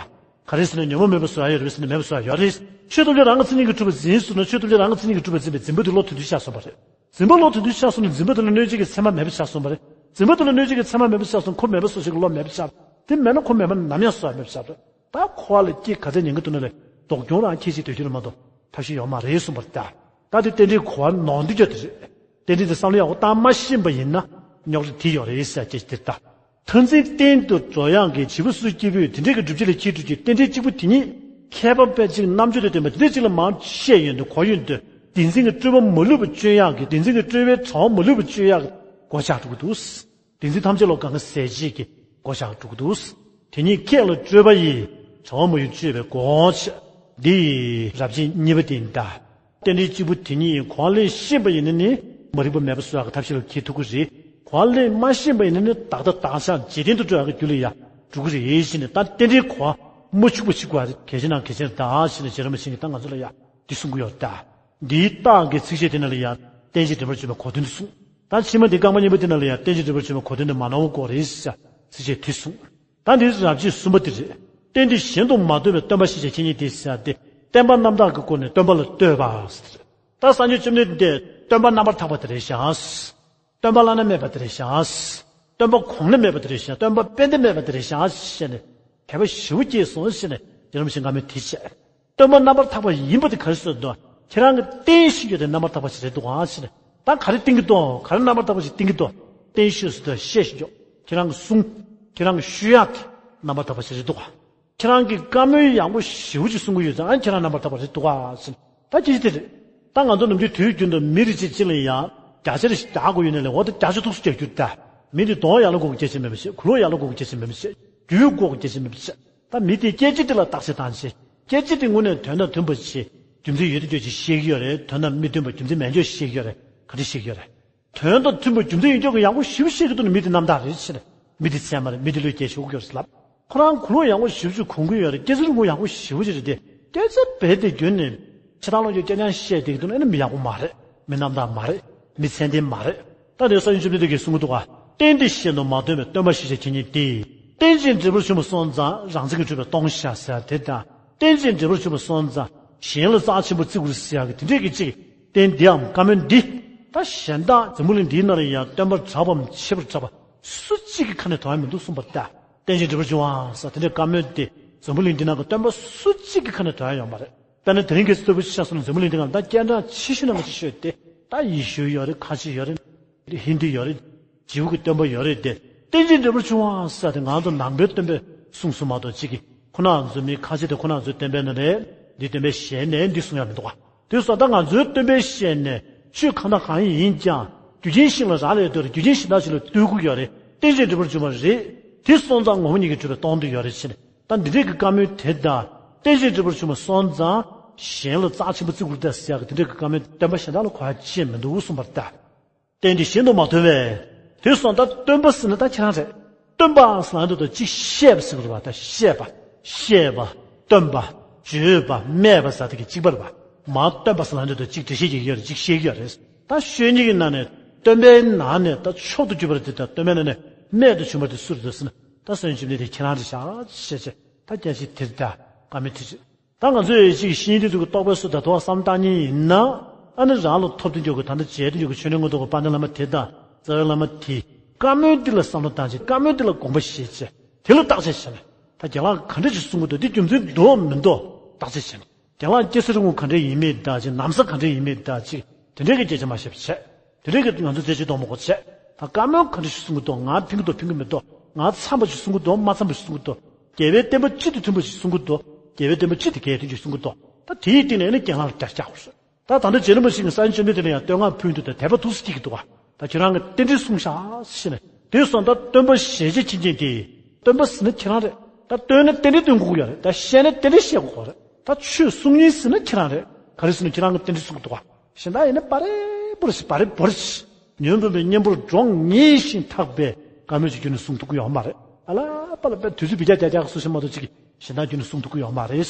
ག་རེ་ཟེར་ན་ཉོན་མོངས་མེད་པ་བཟོ་ཡ་ཡོད་རེད་ཟེར་ན་མེད་པ་བཟོ་ཡ་ཡོད་རེད། ཆོས་ཐམས་ཅད་རང་གི་མཚན་ཉིད་ཀྱིས་གྲུབ་པ་འཛིན་ཟེར་ན་ཆོས་ཐམས་ཅད་རང་གི་མཚན་ཉིད་ཀྱིས་གྲུབ་པ་འཛིན་པའི་འཛིན་པ་དེ་བློ་དོན་དུ་ཆགས་སོང་བ་རེད། འཛིན་པ་བློ་དོན་དུ་ཆགས་སོང་ན་འཛིན་པ་དེ་ལ་གནོད་བྱེད་ཀྱི་ཚད་མ་མེད་པ་ཆགས་སོང་བ་རེད། འཛིན་པ་དེ་ལ་གནོད་བྱེད་ཀྱི་ཚད་མ་མེད་པ་ཆགས་སོང་ཁོ་མེད་པ་བཟོ་བྱེད་ཀྱི་བློ་མེད་པ་ཆགས། དེ་མེད་ན་ཁོ་མེད་པ་ནམ་ཡང་བཟོ་ཡ་མེད་པ་ཆགས་རེད། ད་འཁོར་བ་ལ་སྐྱེ་ག་ཚད་ཉེན་གྱི་འདུག་ན་ལས་ལྡོག་གྱོང་རང་ཁྱད་ཆེ་དོད་ཀྱི་རེད་མ་གཏོགས་ཐབས་ཤེས་ཡོད་མ་རེད་གསུངས་པ་རེད་ད། ད་དེ་རྟེན་འབྲེལ་གོ་བ་ནོར་འདུག་རྒྱུ་དེ་རེད། རྟེན་འབྲེལ་དེ་བསམ་བློ་ཡག་པོ་བཏང་མ་ཤེས་པ་ཡིན་ན་རྙོག་དྲ་དེ་ཡོད་རེད་ཟེར་སྐད་ཆ་དེ་ལྟ། མཐར་འཛིན་རྟེན་དུ་འགྲོ་ཡག་གི་བྱེད་པོ་སུ་སྐྱེ་བོས་དེ་འདྲའི་གི་སྒྲུབ་བྱེད་ལ་ཁྱེད་སྒྲུབ་ཀྱི་རྟེན་འབྲེལ་གཅིག་པུ་དེ་ཉིད་མཁས་པ་པས་གཅིག་རྣམ་དཔྱོད་དུ་བསྟན་པ་དེ་འདྲའི་གཅིག་ལ་མར་བཤད་ཡོང་དུས་གོ་ཡོང་དུས་བདེན་འཛིན་གྱི་སྤྲོས་པ་མ་ལུས་པ་གཅོད་ཡག་གི་བདེན་འཛིན་གྱི་སྤྲོས་པའི་དྲ་བ་མ་ལུས་པ་གཅོད་ཡག་གི་སྒོ་ཕྱག་འགྲོ་གི་འདུག་བདེན་འཛིན་ཐམས་ཅད་བློ་གང་གི་ཟད་བྱེད་ཀྱི་སྒོ་ཕྱག་འགྲོ་གི་འདུག་དེ་ཉིད་ཁྱེད་ལ་སྤྲོས་པ་ཡིས་དྲ་བ་མ་ཡུལ་གཅོད་པའི་སྒོ་ཕྱག་འདི་ཡི་རབ་བྱེད་གཉིས་པ་དེ་ཡིན་ད། རྟེན་འབྲེལ་གཅིག་པུ་དེ་ཉིད་གོང་ལས་ཤེས་པ་ཡིན་ན་ནི་མ་རིག་པ་མེད་པ་བཟོ་ཡག་གི་ཐབས་ཤེས་ལ་འཁྱེར་ཐུབ་ཀྱི་རེད། གོང་ལས་མ་ཤེས་པ་ཡིན་ན་ནི་བདག་ལྟ་བདག་ཆགས་འཇིག་རྟེན་དུ་འགྲོ་ཡག་གི་རྒྱུ་ལ་ཡང་འགྲོ་གི་རེད་ཞེས་ནས་ད་རྟེན་འབྲེལ་གོ་མ་ཆུག་པ་ཞིག་དགོས་རེད། གལ་ཆེ་ན་གལ་ཆེན་རེད་ད་ཞེས་ནས་རྗེ་རིན་པོ་ཆེ་གིས་ད་ང་ཚོ་ལ་ཡང་འདི་གསུང་གི་ཡོད་ད། འདིའི་རྟགས་ཀྱི་ཚིགས་བཅད་དེ་ན་ལ་ཡང་རྟེན་ཅིང་འབྲེལ་པར་འབྱུང་བའི་གོ་དོན་དུ་གསུངས། ད་ཕྱི་མ་འདི་རྐང་པ་གཉིས་པ་དེ་ན་ལ་ཡང་རྟེན་ཅིང་འབྲེལ་པར་འབྱུང་བའི་གོ་དོན་དུ་མ་ནོར་བ་དགོས་རེད་ཟེར་ཚིགས་བཅད་དེ་གསུངས། ད་འདིར་རབ་བྱེད་གསུམ་པ་དེ་རེད། རྟེན་འདི་གཞན་དུ་མ་ལྟོས་པའི་སྟོན་པ་ཞེས་བྱ་ཁྱེད་ཉིད་དེ་ཟེར་ཏེ་བསྟན་པ་རྣམ་དག་གི་སྒོ་ནས་སྟོན་པ་ལ་ལྟོས་པ་ཟེར། ད་སངས་རྒྱས་བཅོམ་ལྡན་འདས་སྟོན་པ་རྣམ་པར་དག་པ་དེ་རེད་བཞག་སྟོན་པ་བླ་ན་མེད་པ་དེ་རེད་བཞག་སྟོན་པ་གོང་ན་མེད་པ་དེ་རེད་བཞག་སྟོན་པ་དཔེ་འདི་མེད་པ་དེ་རེད་བཞག་ཞེས་ནས་དད་པ་ཞེ་པོ་སྐྱེས་སོང་ཞེས་ནས་རྗེ་རིན་པོ་ཆེས་བཀའ་མོལ་དེ་བྱས། སྟོན་པ་རྣམ་པར་དག་པ་ཡིན་པ་དེ་ག་རེ་ཟེར་འདུག་ཁྱེད་རང་གི་རྟེན་ཤེས་རྒྱུ་དེ་རྣམ་པར་དག་པ་ཞིག་རེད་འདུག་ཨང་ཞེས་ནས། ད་ག་རེ་བསྟན་གྱི་འདུག་ག་རེ་རྣམ་པར་དག་པ་ཞིག་བསྟན་གྱི་འདུག་རྟེན་ཤེས་ཟེར་དུས་ཤེས་ཤིག་རྒྱོབ། ཁྱེད་རང་གི་གསུང་། ཁྱེད་རང་གི་ཤོད་ཡག་དེ་རྣམ་པར་དག་པ་ཞིག་རེད་འདུག་ག་ཁྱེད་རང་གིས་བཀའ་མོལ་ཡག་པོ་ཞེ་པོ་ཅིག་གསུང་གི་ཡོད་ཙང་ཨ་ཁྱེད་རང་རྣམ་པར་དག་པ་རེད་འདུག་ག་ཟེར་ནས། ད་ཁྱེད་ཀྱིས་དེ་རེད། ད་ང་ཚོ་ནམ་རྒྱུན་དུས་རྒྱུན་དུ་མི་རེ་གཅིག་གཅིག་ལ་ཡང་བརྒྱ་ཆ་རེ་ཞིག་རྒྱག་དགོས་ཡོད་ན་ལས་འོ་ད་བརྒྱ་ཆ་ཐུགས་སུ་བརྒྱག་རྒྱུ་ད། མི་དེ་གདོང་ཡག་ལ་དགོས་ཀྱི་སྐད་ཆ་མེད་པ་བྱས། གུས་ལུགས་ཡག་ལ་དགོས་ཀྱི་སྐད་ཆ་མེད་པ་བྱས། རྒྱུས་ཡོད་དགོས་ཀྱི་སྐད་ཆ་མེད་པ་བྱས། ད་མི་དེ་སྐད་ཆ་དེ་ལ་བརྟག་དཔྱད་བཏང་བྱས། སྐད་ཆ་དེ་དངོས་གནས་དོན་དང་མཐུན་པ་བྱས། རྒྱུ་མཚན་ཡོད་དེ་ཡོད་ཅིག་བཤད་ཀྱི་ཡོད་རེད། དོན་དང་མི་མཐུན་པ་རྒྱུ་མཚན་མེད་ཅོག་བཤད་ཀྱི་ཡོད་རེད། ག་འདྲ་བཤད་ཀྱི་ཡོད་རེད། དོན་དང་མཐུན་པ་རྒྱུ་མཚན་ཡོད་ཅོག་གི་ཡག་པོ་ཞེ་པོ་བཤད་ཀྱི་འདུག་ན་མི་དེ་རྣམ་དག་རེད་ཟེར་ནས། མི་དེ་ཚད་མ་རེད། མི་དེ་བློས་འགེལ་ཞུ་དགོས་ཟེར་ལབ། ཁོ་རང་གུས་ལུགས་ཡག་པོ་ཞེ་པོ་ཅིག་གོ་གི་ཡོད་རེད། སྐད་ཆ་རིང་པོ་ཡག་པོ་ཞེ་པོ་ཅིག་རེད་དེ། སྐད་ཆ་རྦད་དེ་བརྒྱུད་ནས་ཕྱི་ཐང་ལོག་རྒྱུ་སྐད་རྐྱང་བཤད་བསྡད་ཀྱི་འདུག་ན་ཨ་ནི་མི་ཡག་པོ་མ་རེད། མི་རྣམ་དག་མ་རེད། མི་ཚད་ལྡན་མ་རེད། ད་དེ་སངས་རྒྱས་བཅོམ་ལྡན་འདས་ཀྱིས་གསུང་གི་འདུག་ག་རྟེན་འདི་གཞན་དུ་མ་ལྟོས་པའི་སྟོན་པ་ཞེས་བྱ་ཁྱེད་ཉིད་དེ། རྟེན་ཅིང་འབྲེལ་པར་བྱུང་བ་སོང་ཙང་རང་མཚན་གྱིས་གྲུབ་པས་སྟོང་ཤར་ཟེར་དེ་དང་། རྟེན་ཅིང་འབྲེལ་པར་བྱུང་བ་སོང་ཙང་གཞན་ལ་རྩ་ཆེན་པོ་བརྩི་དགོས་ཟེར་ཡག་གི་དེ་འདྲས་ཀྱི་གཅིག་རྟེན་འདིའམ་བཀའ་མོལ་འདི། ད་གཞན་དག་འཛམ་བུ་གླིང་འདིའི་ནང་ལ་ཡང་སྟོན་པ་གྲགས་པའམ་ཆེ་བར་གྲགས་པ་སུ་གཅིག་གི་ཁ་ནས་ཐོན་ཡ་མི་འདུག་གསུངས་པ་རེད་ད། རྟེན་ཅིང་འབྲེལ་པར་འབྱུང་བ་ཟེར་དེ་འདྲའི་བཀའ་མོལ་དེ་འཛམ་བུ་གླིང་འདི་ནང་གི་སྟོན་པ་སུ་གཅིག་གི་ཁ་ནས་ཐོན་ཡ་ཡོད་མ་རེད། དཔེར་ན་དེ་རིང་གལ་སྲིད་ལྟ་བུ་ཆ་བཞག་སོང་ན་འཛམ་བུ་གླིང་འདི་ནང་ད་སྐད་གྲགས་ཆེ་ཤོས་ནང་གི་ཆེ་ཤོས་དེ་ད་ཡེ་ཤུ་ཡོད་རེད། ཁ་ཆེ་ཡོད་རེད། ཧིན་དི་ཡོད་རེད། ཇིའུ་གི་སྟོན་པ་ཡོད་རེད་དེ། རྟེན་ཅིང་འབྲེལ་པར་འབྱུང་བ་ཟེར་དེ་ང་ཚོ་ནང་པའི་སྟོན་པས་གསུངས་སོང་མ་གཏོགས་གཅིག་གིས་ཁོ་ན་ཚོའི་མི་ཁ་ཆེ་དེ་ཁོ་ན་ཚོའི་སྟོན་པའི་ནང་ནས་འདི་སྟོན་པའི་ཞལ་ནས་འདི་གསུང་ཡ་མི་འདུག་ག་དེ་སོང་ད་ང་ཚོའི་སྟོན་པའི་ཞལ་ནས་ཆོས་གང་དང་གང་ཡིན་ཀྱང་རྒྱུ་རྐྱེན་བཞི་ལ་རག་ལས་དུས་རྒྱུ་རྐྱེན་གཞན་དག་ཅིག་ལ་ལྟོས་དགོས་ཡོད་རེད། རྟེན་ཅིང་འབྲེལ་པར་འབྱུང་བ་རེད། དེ་སོང་ཙང་ངོ་བོ་ཉིད་ཀྱིས་གྲུབ་པས་སྟོང་དུ་ཡོད་རེད་ཟེར་ནས་ད་འདི་འདྲས་ཀྱི་བཀའ་མོལ་དེ་དང་རྟེན་ཅིང་འབྲེལ་པར་འབྱུང་བ་སོང་ཙང་གཞན་ལ་རྩ་ཆེན་པོ་བརྩི་དགོས་རེད་ཟེར་ཡག་གི་དེ་འདྲས་ཀྱི་བཀའ་མོལ་སྟོན་པ་གཞན་དག་ལ་གོ་ཡ་ཅི་ཡང་མི་འདུག་གསུངས་པ་རེད་ད། རྟེན་འདི་གཞན་དུ་མ་ཐོན་པས། དེ་སོང་ད་སྟོན་པ་ཟེར་ན་ད་ཁྱེད་རང་རེད། སྟོན་པ་ཟེར་ན་འདི་དང་གཅིག་བཤད་པ་ཟེར་དགོས་རེད་པ། ད་བཤད་པ། བཤད་པ། སྟོན་པ། བརྗོད་པ། སྨྲས་པ་ཟེར་དེ་གི་གཅིག་པ་རེད་པ། མར་སྟོན་པ་ཟེར་ན་འདི་དང་གཅིག་འགྲེལ་བཤད་ཀྱི་ཡོད་རེད། གཅིག་བཤད་ཀྱི་ཡོད་རེད། ད་ཆོས་ཉིད་ཀྱི་ནང་ནས་སྟོན་པའི་ནང་ནས་ད་མཆོག་ཏུ་གྱུར་པ་རེད་དེ། ད་སྟོན་པའི་ནང་ནས་རྨད་དུ་བྱུང་བ་དེ་སུ་རེད་འདུག་ཟེར་ན་ད་སངས་རྒྱས་བཅོམ་ལྡན་འདས་ཁྱེད་རང་རེད་ཤག་ཅེས་བྱས། ད་སྐད་ཆ་དེ་རེད། ད་བཀའ་མོལ་དེ་རེད། ད་ང་ཚོས་ཅིག་བཤེས་གཉེན་དེ་ཚོ་གི་རྟོགས་པའི་སུ་ད་དུང་བསམ་བཏང་མཁན་ཡིན་ན། ཨ་ནི་རང་ལ་ཐོབ་དུ་འཇུག་གི་ད་ལྟ་མཇལ་དུ་འཇུག་གི་ཆོས་འབྲེལ་མངོན་རྟོགས་ཀྱི་དཔལ་ལྡན་བླ་མ་དེ་དང་རྩ་བའི་བླ་མ་དེ། བཀའ་མོལ་འདི་ལ་བསམ་བློ་བཏང་བྱས། བཀའ་མོལ་འདི་ལ་དགོངས་པ་བཞེས་བྱས། དེ་ལ་བརྟག་དཔྱད་བྱས་ནས། ད་རྒན་ལགས་ག་འདྲ་ཅིག་གསུང་གི་འདུག་འདི་རྒྱུ་མཚན་འདུག་མི་འདུག་བརྟག་དཔྱད་བྱས་ནས། རྒན་ལགས་སྐྱེ་ས་རིང་པོ་ག་འདྲ་ཡིན་མིན་དང་ཅིག་ནམ་ས་ག་འདྲ་ཡིན་མིན་དང་ཅིག་དེ་འདྲའི་གི་སྐད་ཆ་མ་བཤད་པ་བྱས། དེ་རིང་གི་ང་ཚོ་རྩེ་གཅིག་གཏོང་མ་དགོས་བྱས། ད་བཀའ་མོལ་ག་འདྲ་ཞིག་གསུང་གི་འདུག་ང་ཕན་གི་འདུག་ཕན་གི་མི་འདུག་ང་འཚམས་པ་ཞིག་གསུང་གི་འདུག་མ་འཚམས་པ་ཞིག་གསུང་གི་འདུག་རྒྱལ་བའི་བསྟན་པ་སྤྱི་དང་མཐུན་པ་ཞིག་གསུང་གི་འདུག་རྒྱལ་བའི་བསྟན་པ་སྤྱི་དང་འགལ་དོན་ཞིག་གསུང་གི་འདུག་ད་དེའི་སྟེང་ནས་ཨ་ནི་རྒན་ལགས་ལ་བསྐྱར་བཞག་དགོས་ཟེར། ད་ད་ལྟ་རྗེ་རིན་པོ་ཆེ་གིས་ས་ཆེན་བཅོམ་ལྡན་འདས་ལ་ཡང་བསྟོད་བསྔགས་ཕུལ་དུས་ད་དད་པ་ཐུགས་སུ་སྐྱེ་གི་འདུག་ག་ད་ཁྱོད་རང་གིས་རྟེན་འབྲེལ་བསྲུངས་ཤག་ཟེར་ནས། དེ་སོང་ད་སྟོན་པ་ཞལ་བརྒྱ་བྱིན་ཅན་དེ། སྟོན་པ་ཟེར་ན་ཁྱེད་རང་རེད། ད་སྟོན་ན་རྟེན་འབྲེལ་སྟོན་དགོས་ཀྱི་ཡོད་རེད། ད་བཤད་ན་རྟེན་འབྲེལ་བཤད་དགོས་ཀྱི་རེད། ད་ཆོས་གསུང་མཁན་ཟེར་ན་ཁྱེད་རང་རེད། ག་རེ་ཟེར་ན་ཁྱེད་རང་གིས་རྟེན་འབྲེལ་སྲུང་གི་འདུག་ག་གཞན་དག་ཡིན་ན་པ་རེ་བོར་ཞིག་པ་རེ་བོར་ཞིག་ཉོན་མོངས་པའི་གཉེན་པོར་གྲོགས་ངེས་ཤིང་ཐག་པས་དཀའ་མོས་ཀྱི་རྒྱུ་ནི་གསུང་ཐུབ་ཀྱི་ཡོད་མ་རེད། ཨ་ལ་པ་ལ་པའི་དུས་ཚོད་བི་རྒྱ་རྒྱ་རྒྱག་སུ་ཞིག་མ་གཏོགས་ཅིག་གཞན་དག་རྒྱུ་ནི་གསུང་ཐུབ་ཀྱི་ཡོད་མ་རེད།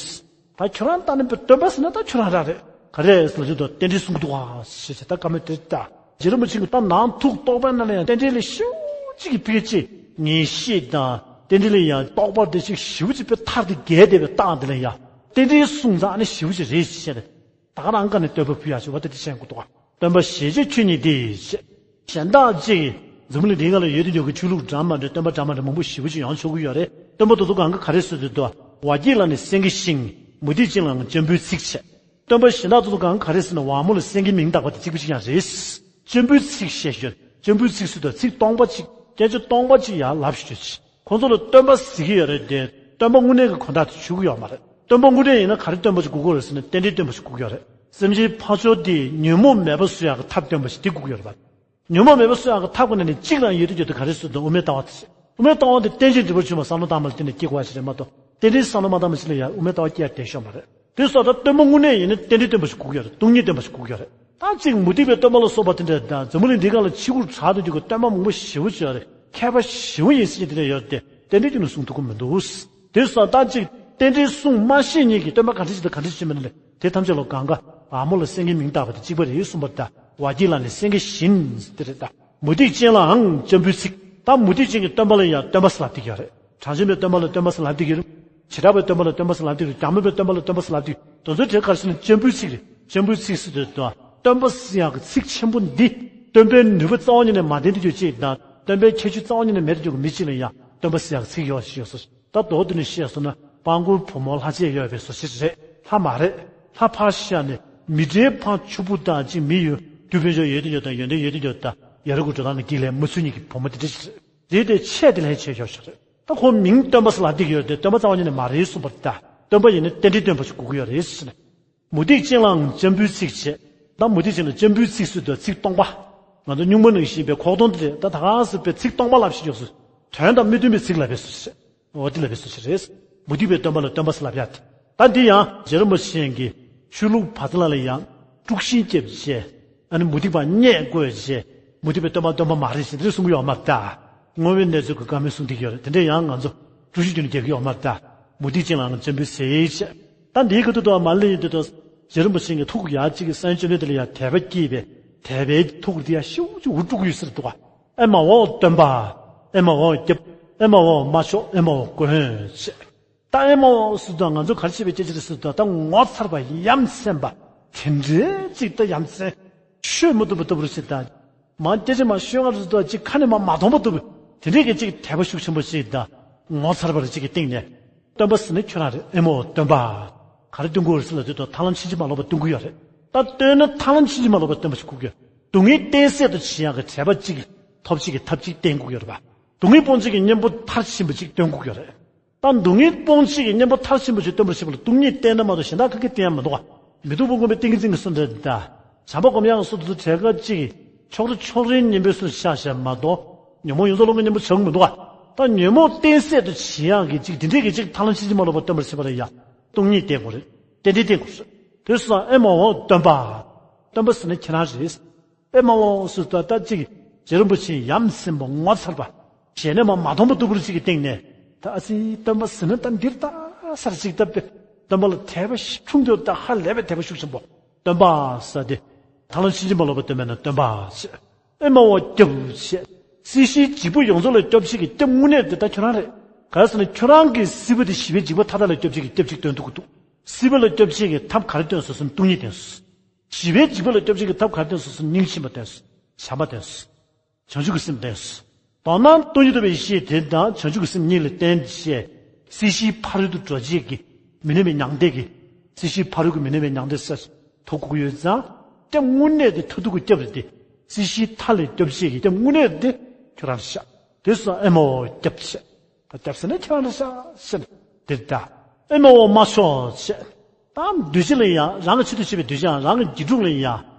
ད་ཁྱོད་རང་ལྟ་ནི་པའི་སྟོན་པ་ཟེར་ན་ད་ཁྱོད་རང་རང་རེད། ག་རེ་ཟེར་ལ་ཅི་འདུག་རྟེན་འབྲེལ་གསུང་གི་འདུག་ག་ཞེས་བྱས་ད་བཀའ་མོལ་དེ་ལྟ། རྗེ་རིན་པོ་ཆེ་གིས་ད་ནང་ཐུགས་རྟོགས་པའི་ནང་ལ་ཡང་རྟེན་འབྲེལ་ལས་ཞེ་པོ་ཅིག་གི་ཕལ་ཆེར་ངེས་ཤེས་དང་རྟེན་འབྲེལ་ལ་ཡང་རྟོགས་པ་དེ་ཅིག་ཞེ་པོ་ཅིག་པའི་ཐག་དེ་བརྒལ་བསྡད་པའི་རྟགས་དེ་ལ་ཡང་རྟེན་འབྲེལ་གསུང་ཙང་ཨ་ནི་ཞེ་པོ་ཅིག་རེད་ཞེས་བྱས་ནས། ད་ག་རང་ཀ་ནས་བསྟོད་པ་ཕུལ་ཡག་ཞུ་བ་དེ་དེ་བཤད་དགོས་འདུག་ག་སྟོན་པ་ཞལ་བརྒྱ་ཁྱོད་ཉིད་དེ་ཞེས། གཞན་དག་ཅིག་འཛམ་བུ་གླིང་འདིའི་སྒང་ལ་ཡོད་དུ་ཡོད་ཀྱི་ཆོས་ལུགས་འདྲ་མ་འདྲ་སྟོན་པ་འདྲ་མ་འདྲ་མང་པོ་ཞེ་པོ་ཅིག་ཡོང་ཆོག་གི་ཡོད་རེད། སྟོན་པ་དེ་ཚོ་གང་ག་ག་རེ་ཟེར་དུས་དོ། ཝཱ་ཀྱི་ལ་ནི་སེང་གེ་བཞིན། མུ་སྟེགས་ཅན་ལའང་འཇམ་པོའི་ཚིག་བྱས། སྟོན་པ་གཞན་དག་དེ་ཚོ་གང་ག་ག་རེ་ཟེར་ན་ཝ་མོ་ལ་སེང་གེ་མིང་བཏགས་པ་དེ་གཅིག་པ་གཅིག་རྐྱང་རེད། འཇམ་པོའི་ཚིག་བཤད་ཞོར་འཇམ་པོའི་ཚིག་ཟེར་དུས་ཚིག་སྟོང་པ་གཅིག་སྐད་ཆ་སྟོང་པ་གཅིག་ཡར་ལབ་ཞོར་གྱི། ཁོང་ཚོ་ལ་སྟོན་པ་ཟེར་གྱི་ཡོད་རེད་དེ། སྟོན་པ་དངོས་གནས་ཀྱི་གོ་བརྡ་དེ་ཞུ་གི་ཡོད་མ་རེད། སྟོན་པ་དངོས་གནས་ཡིན་ན་ག་རེ་སྟོན་པ་ཞིག་དགོས་ཀྱི་ཡོད་རེད་ཟེར་ན་རྟེན་འབྲེལ་སྟོན་པ་ཞིག་དགོས་ཀྱི་ཡོད་རེད། སེམས་ཅན་ཕར་ཕྱོགས་དེ་ཉོན་མོངས་མེད་པ་བཟོ་ཡག་གི་ཐབས་སྟོན་པ་ཞིག་དེ་དགོས་ཀྱི་ཡོད་རེད་པ། ཉོན་མོངས་མེད་པ་བཟོ་ཡག་གི་ཐབས་ཀྱི་ནང་ནས་གཅིག་རང་ཡོད་དུ་ཡོད་དུ་ག་རེ་ཟེར་དུས་དབུ་མའི་ལྟ་བ་དེ་རེད། དབུ་མའི་ལྟ་བ་དེ་རྟེན་ཅིང་འབྲེལ་བར་འབྱུང་བ་བསམ་བློ་བཏང་བ་ལ་བརྟེན་ནས་སྐྱེ་དགོས་པ་ཞིག་རེད་མ་གཏོགས་རྟེན་འབྲེལ་བསམ་བློ་མ་བཏང་བ་ཞིག་ལ་ཡང་དབུ་མའི་ལྟ་བ་སྐྱེ་ཡག་དེ་ཤོར་མ་རེད། དེ་སོགས་ད་སྟོན་པ་དངོས་གནས་ཡིན་ན་རྟེན་འབྲེལ་སྟོན་པ་ཞིག་དགོས་ཀྱི་ཡོད་རེད། སྟོང་ཉིད་སྟོན་པ་ཞིག་དགོས་ཀྱི་ཡོད་རེད། ད་གཅིག་མུ་སྟེགས་པའི་སྟོན་པ་ལ་སོགས་པ་དེ་འདྲ་དང་འཛམ་བུ་གླིང་འདིའི་སྒང་ལ་ཕྱི་གུར་དྲག་ཏུ་འཇུག་གི་སྟོན་པ་མང་པོ་ཞེ་པོ་ཅིག་ཡོད་རེད། མཁས་པ་ཞེ་པོ་ཡིན་ཟེར་མཁན་དེ་འདྲ་ཡོད་རེད་དེ་རྟེན་འབྲེལ་ཀྱི་ནང་གསུང་ཐུབ་ཀྱི་མི་འདུག་དེ་སོགས་ད་གཅིག་རྟེན་འབྲེལ་གསུང་མ་ཤེས་མཁན་གྱི་སྟོན་པ་ག་འདྲ་ཞིག་དང་ག་འདྲ་ཞིག་མིན་ནས་དེ་ཐམས་ཅད་ལ་གང་ག་ཝ་མོ་ལ་སེང་གེ་མིང་བཏགས་པ་དེ་གཅིག་པ་རེད་གསུངས་པ་ད་ཝཱ་ཀྱི་ལ་ནི་སེང་གེ་བཞིན་དེ་རེད་ད། མུ་སྟེགས་ཅན་ལའང་འཇམ་པོའི་ཚིག་ད་མུ་སྟེགས་ཅན་གྱི་སྟོན་པ་ལ་ཡང་སྟོན་པ་ཟེར་ལབ་བསྡད་ཀྱི་ཡོད་རེད། གྲངས་ཅན་པའི་སྟོན་པ་ལ་སྟོན་པ་ཟེར་ལབ་བསྡད་ཀྱི་ཡོད་རེད། བྱེ་བྲག་པའི་སྟོན་པ་ལ་སྟོན་པ་ཟེར་ལབ་བསྡད་ཀྱི་ཡོད་རེད། བྱེ་བྲག་པའི་སྟོན་པ་ལ་སྟོན་པ་ཟེར་ལབ་བསྡད་ཀྱི་ཡོད་རེད། དེ་ཚོའི་གྲས་ག་རེ་ཟེར་ན་འཇམ་པོའི་ཚིག་རེད། འཇམ་པོའི་ཚིག་ཟེར་དུས་དང་སྟོན་པ་ཟེར་ཡག་གི་ཚིག་ཆེན་པོ་འདི། སྟོན་པའི་ནུས་པ་རྩ་བ་ཉིད་ནས་མ་ལྡན་དུ་གྱུར་ཅིག་དང་སྟོན་པའི་ཁྱད་ཆོས་རྩ་བ་ཉིད་ནས་མེད་དུ་གྱུར་གྱི་མི་གཅིག་ལ་ཡང་སྟོན་པ་ཟེར་ཡག་གི་ཚིག་ཡོད་ཞེས་སོ། ད་མདོ་དེ་ནས་བཤད་སོང་ན་དཔལ་མགོན་བུ་མོ་ལྷ་བྱེད་ཡོད་པའི་བཟོ་ཕྱིར་རེད། ལྷ་མ་རེད། ལྷ་ཕར་བཞག་ནས་མི་འདྲའི་ཕར་ཕྱུག་པོ་དང་གཅིག་མི་ཡོད་རྒྱུ་དཔལ་འབྱོར་ཡོད་དུ་ཡོད་དང་ཡོན་ཏན་ཡོད་དུ་ཡོད་དང་ཡ་རབས་ཀྱི་འགྲོ་སྟངས་ཀྱི་དཀྱིལ་ལས་མི་ཚུད་མཁན་གྱི་བུ་མོ་དེ་འདྲ་ཞིག་རེད། དེ་དེ་ཆེ་དེ་ལྷན་ཆེ་ཤོས་ཤིག་རེད། ད་ཁོ་མིང་སྟོན་པ་ཟེར་ལབ་བསྡད་ཀྱི་ཡོད་དེ་སྟོན་པ་རྩ་བ་ཉིད་ནས་མ་རེད་གསུངས་པ་ད་སྟོན་པ་ཡིན་ན་རྟེན་འབྲེལ་སྟོན་པ་ཞིག་དགོས་ཀྱི་ཡོད་རེད་ཟེར་ནས། མུ་སྟེགས་ཅན་ལའང་འཇམ་པོའི་ཚིག་བྱས། ད་མུ་སྟེགས་ཅན་ལ་འཇམ་པོའི་ཚིག་ཟེར་དུས་ཚིག་སྟོང་པ། ང་ཚོ་སྨྱུག་མ་ནང་བཞིན་པའི་ཁོག་སྟོང་དེ་རེད། ད་ད་ག་ཟེར་བའི་ཚིག་སྟོང་པ་ལབ་ཤེས་ཀྱི་ཡོད་སོ། དོན་དང་མི་མཐུན་པའི་ཚིག་ལབ་པའི་བཟོ་ཞིག་འོ་དེ་ལབ་པའི་བཟོ་ཞིག་རེད། མུ་སྟེགས་པའི་སྟོན་པ་ལ་སྟོན་པ་ཟེར་ལབ་ཡག་དེ། ད་འདི་ཡང་རྗེ་རིན་པོ་ཆེ་གིས་ཆོས་ལུགས་བར་དོ་ལ་ཡང་དཀྲུག་ཤིང་རྒྱབ་བྱས། ཨ་ནི་མུ་སྟེགས་པ་བརྙས་བཀོད་བྱས། མུ་སྟེགས་པའི་སྟོན་པ་སྟོན་པ་མ་རེད་ཟེར་དེ་གསུང་གི་ཡོད་མ་རེད་ད། དངོས་པོའི་གནས་ཚུལ་གྱི་བཀའ་མོལ་གསུང་བསྡད་ཀྱི་ཡོད་རེད། དེ་འདྲ་ཡང་ང་ཚོ་དཀྲུག་ཤིང་རྒྱབ་ནས་རྒྱག་གི་ཡོད་མ་རེད་ད། མུ་སྟེགས་ཅན་ལའང་འཇམ་པོའི་ཚིག་བྱས། ད་འདིའི་ཁ་ཐུག་ཏུ་མར་སླེབས་ཡོང་དུས་ད་རྗེ་རིན་པོ་ཆེ་གིས་ཐུགས་ཡག་ཅིག་གིས་སངས་རྒྱས་བཅོམ་ལྡན་འདས་ལ་ཡང་དད་པ་སྐྱེས་པས་དད་པའི་ཐུགས་ཀྱི་དེ་ཡང་ཤུགས་ཀྱིས་འུར་སྒྲུག་གི་ཡོད་ཟེར་འདུག་ག་ཨེ་མ་འོ་སྟོན་པ། ཨེ་མ་འོ་སྐྱབས། ཨེ་མ་འོ་དམར་ཕྱོགས། ཨེ་མ་འོ་མགོན་ཞེས། ད་ཨེ་མ་འོ་ཟེར་དུས་ང་ཚོ་ག་རེ་བྱས་པའི་སྐད་ཆ་རེད་ཟེར་དུས་ད་ངོ་མཚར་བ་ཡ་མཚན་པ། དེ་འདྲའི་ཅིག་ད་ཡ་མཚན། ཤོད་མི་ཐུབ་པ་ལྟ་བུ་རེད་ཟེར་ད། མ་སྐད་ཆ་མ་ཤོད་ག་རེ་ཟེར་དུས་ཅིག་ཁ་ནས་མ་མ་མཐོང་པ་ལྟ་བུ། དེ་འདྲའི་གི་ཅིག་དད་པ་ཤུགས་ཆེན་པོ་ཞིག་དང་། ངོ་མཚར་བ་རེ་ཅིག་གི་སྟེང་ནས། སྟོན་པ་ཟེར་ན་ཁྱོད་རང་རེད། ཨེ་མ་འོ་སྟོན་པ། ག་རེ་སྟོན་དགོས་རེད་ཟེར་ལབ་དུས་ད་ཐར་ལམ་ཕྱིན་ཅི་མ་ལོག་པ་སྟོན་གི་ཡོད་རེད། ད་སྟོན་ན་ཐར་ལམ་ཕྱིན་ཅི་མ་ལོག་པ་སྟོན་པ་ཞིག་དགོས་ཀྱི་ཡོད། སྡུག་བསྔལ་གཏན་སྲིད་དུ་ཞི་ཡག་གི་བྱེད་པ་གཅིག་ཐོབ་བྱེད་ཀྱི་ཐབས་གཅིག་བསྟན་དགོས་ཀྱི་ཡོད་རེད་པ། སྡུག་བསྔལ་སྤོང་བྱེད་ཀྱི་གཉེན་པོ་མཐར་ཕྱིན་པ་གཅིག་སྟོན་དགོས་ཀྱི་ཡོད་རེད། ད་སྡུག་བསྔལ་སྤོང་བྱེད་ཀྱི་གཉེན་པོ་མཐར་ཕྱིན་པ་ཅིག་སྟོན་པར་བྱེད་པ་ལ་སྡུག་བསྔལ་བསྟན་ན་མ་གཏོགས་གཞན་དག་ག་གེ་བསྟན་ཡ་མི་འདུག་ག་མི་སྡུག་པ་མགོན་པོའི་ཏིང་ངེ་འཛིན་གྱི་གསུང་འདྲ་འདི་དང་། བྱམས་པ་སྒོམ་ཡག་གི་གསུང་དེ་ཚོ་གྲས་ཀ་གཅིག་གིས་ཕྱོགས་རིས་ཕྱོགས་རིས་གཉིས་པའི་གསུང་ཆ་བཞག་མ་གཏོགས། ཉོན་མོངས་ཡོངས་རྫོགས་སློང་གི་གཉེན་པོ་ཆགས་མི་འདུག་ག་ད་ཉོན་མོངས་གཏན་སྲིད་དུ་ཞི་ཡག་གི་གཅིག་འདི་འདྲའི་གི་གཅིག་ཐར་ལམ་ཕྱིན་ཅི་མ་ལོག་པར་སྟོན་པར་བྱེད་པ་ལ་ཡང་སྡུག་བསྔལ་བསྟན་དགོས་རེད། རྟེན་འབྲེལ་བསྟན་དགོས་རེད། དེ་སོང་ཙང་ཨེ་མ་འོ་སྟོན་པ། སྟོན་པ་ཟེར་ན་ཁྱེད་རང་རེད། ཨེ་མ་འོ་ཟེར་ད་ལྟ་ཅིག་རྗེ་རིན་པོ་ཆེ་ཡ་མཚན་པ་ངོ་མཚར་བ། ཞལ་ནས་མ་མ་མཐོང་པ་ལྟ་བུ་ཅིག་གི་སྟེང་ནས། ད་ཨ་ཙི་སྟོན་པ་ཟེར་ན་ད་འདིར་ད་སར་ཅིག་ད་པེ། སྟོན་པ་ལ་དད་པ་ཤུགས་ཆུང་དུ་ད་ཧ་ལས་པའི་དད་པ་ཤུགས་ཆེན་པོ། སྟོན་པ་ཟེར་ཏེ། ཐར་ལམ་ཕྱིན་ཅི་མ་ལོག་པ་སྟོན་པས་ན་སྟོན་པ་ཞེས། ཨེ་མ་འོ་སྐྱབས་ཞེས། སྲིད་ཞིའི་འཇིགས་པ་ཡོངས་རྫོགས་ལས་སྐྱོབ་བྱེད་ཀྱི་སྐྱབས་དངོས་གནས་དེ་ད་ཁྱོད་རང་རེད། ག་རེ་ཟེར་ན་ཁྱོད་རང་གིས་སྲིད་པ་དེ་ཞི་བའི་འཇིགས་པ་མཐའ་དག་ལས་སྐྱོབ་བྱེད་ཀྱི་སྐྱབས་གཅིག་སྟོན་ཐུབ་ཀྱི་འདུག་སྲིད་པ་ལ་སྐྱོབ་བྱེད་ཀྱི་ཐབས་ག་རེ་སྟོན་སོང་ཟེར་ན་སྡུག་བསྔལ་སྟོན་སོང་། ཞི་བའི་འཇིགས་པ་ལ་སྐྱོབ་བྱེད་ཀྱི་ཐབས་ག་རེ་སྟོན་སོང་ཟེར་ན་སྙིང་རྗེ་ཆེན་པོ་སྟོན་སོང་། བྱམས་པ་སྟོན་སོང་། བྱང་ཆུབ་ཀྱི་སེམས་བསྟན་སོང་། མདོར་ན་སྟོང་ཉིད་རྟོགས་པའི་ཡེ་ཤེས་དེ་དང་བྱང་ཆུབ་ཀྱི་སེམས་གཉིས་ལ་བརྟེན་བྱས། སྲིད་ཞིའི་ཕ་རོལ་ཏུ་འགྲོ་བྱེད་ཀྱི་མི་ནུས་པའི་མྱང་འདས་ཀྱི། སྲིད་ཞིའི་ཕ་རོལ་གྱི་མི་ནུས་པའི་མྱང་འདས་སེལ་ཐུབ་དགོས་ཀྱི་ཡོད་ཙང་། སྐྱབས་དངོས་གནས་དེ་མཐར་ཐུག་གི་སྐྱབས་རེད་དེ། སྲིད་ཞིའི་མཐའ་ལས་སྐྱོབ་བྱེད་ཀྱི་སྐྱབས་དངོས་གནས་དེ་ཁྱོད་རང་ཤག་དེ་སོང་ཨེ་མ་འོ་སྐྱབས་ཤག་ད་སྐྱབས་ཟེར་ན་ཁྱོད་རང་ཤག་ཟེར་ནས་དེ་ལྟ། ཨེ་མ་འོ་དམར་ཕྱོགས་ཤག་ད་འདུ་བྱེད་ལ་ཡང་རང་གི་ཆེད་དུ་བྱེད་པའི་འདུ་བྱེད་ཡང་རང་གི་འཇིགས་སྒྲོག་ལ་ཡང་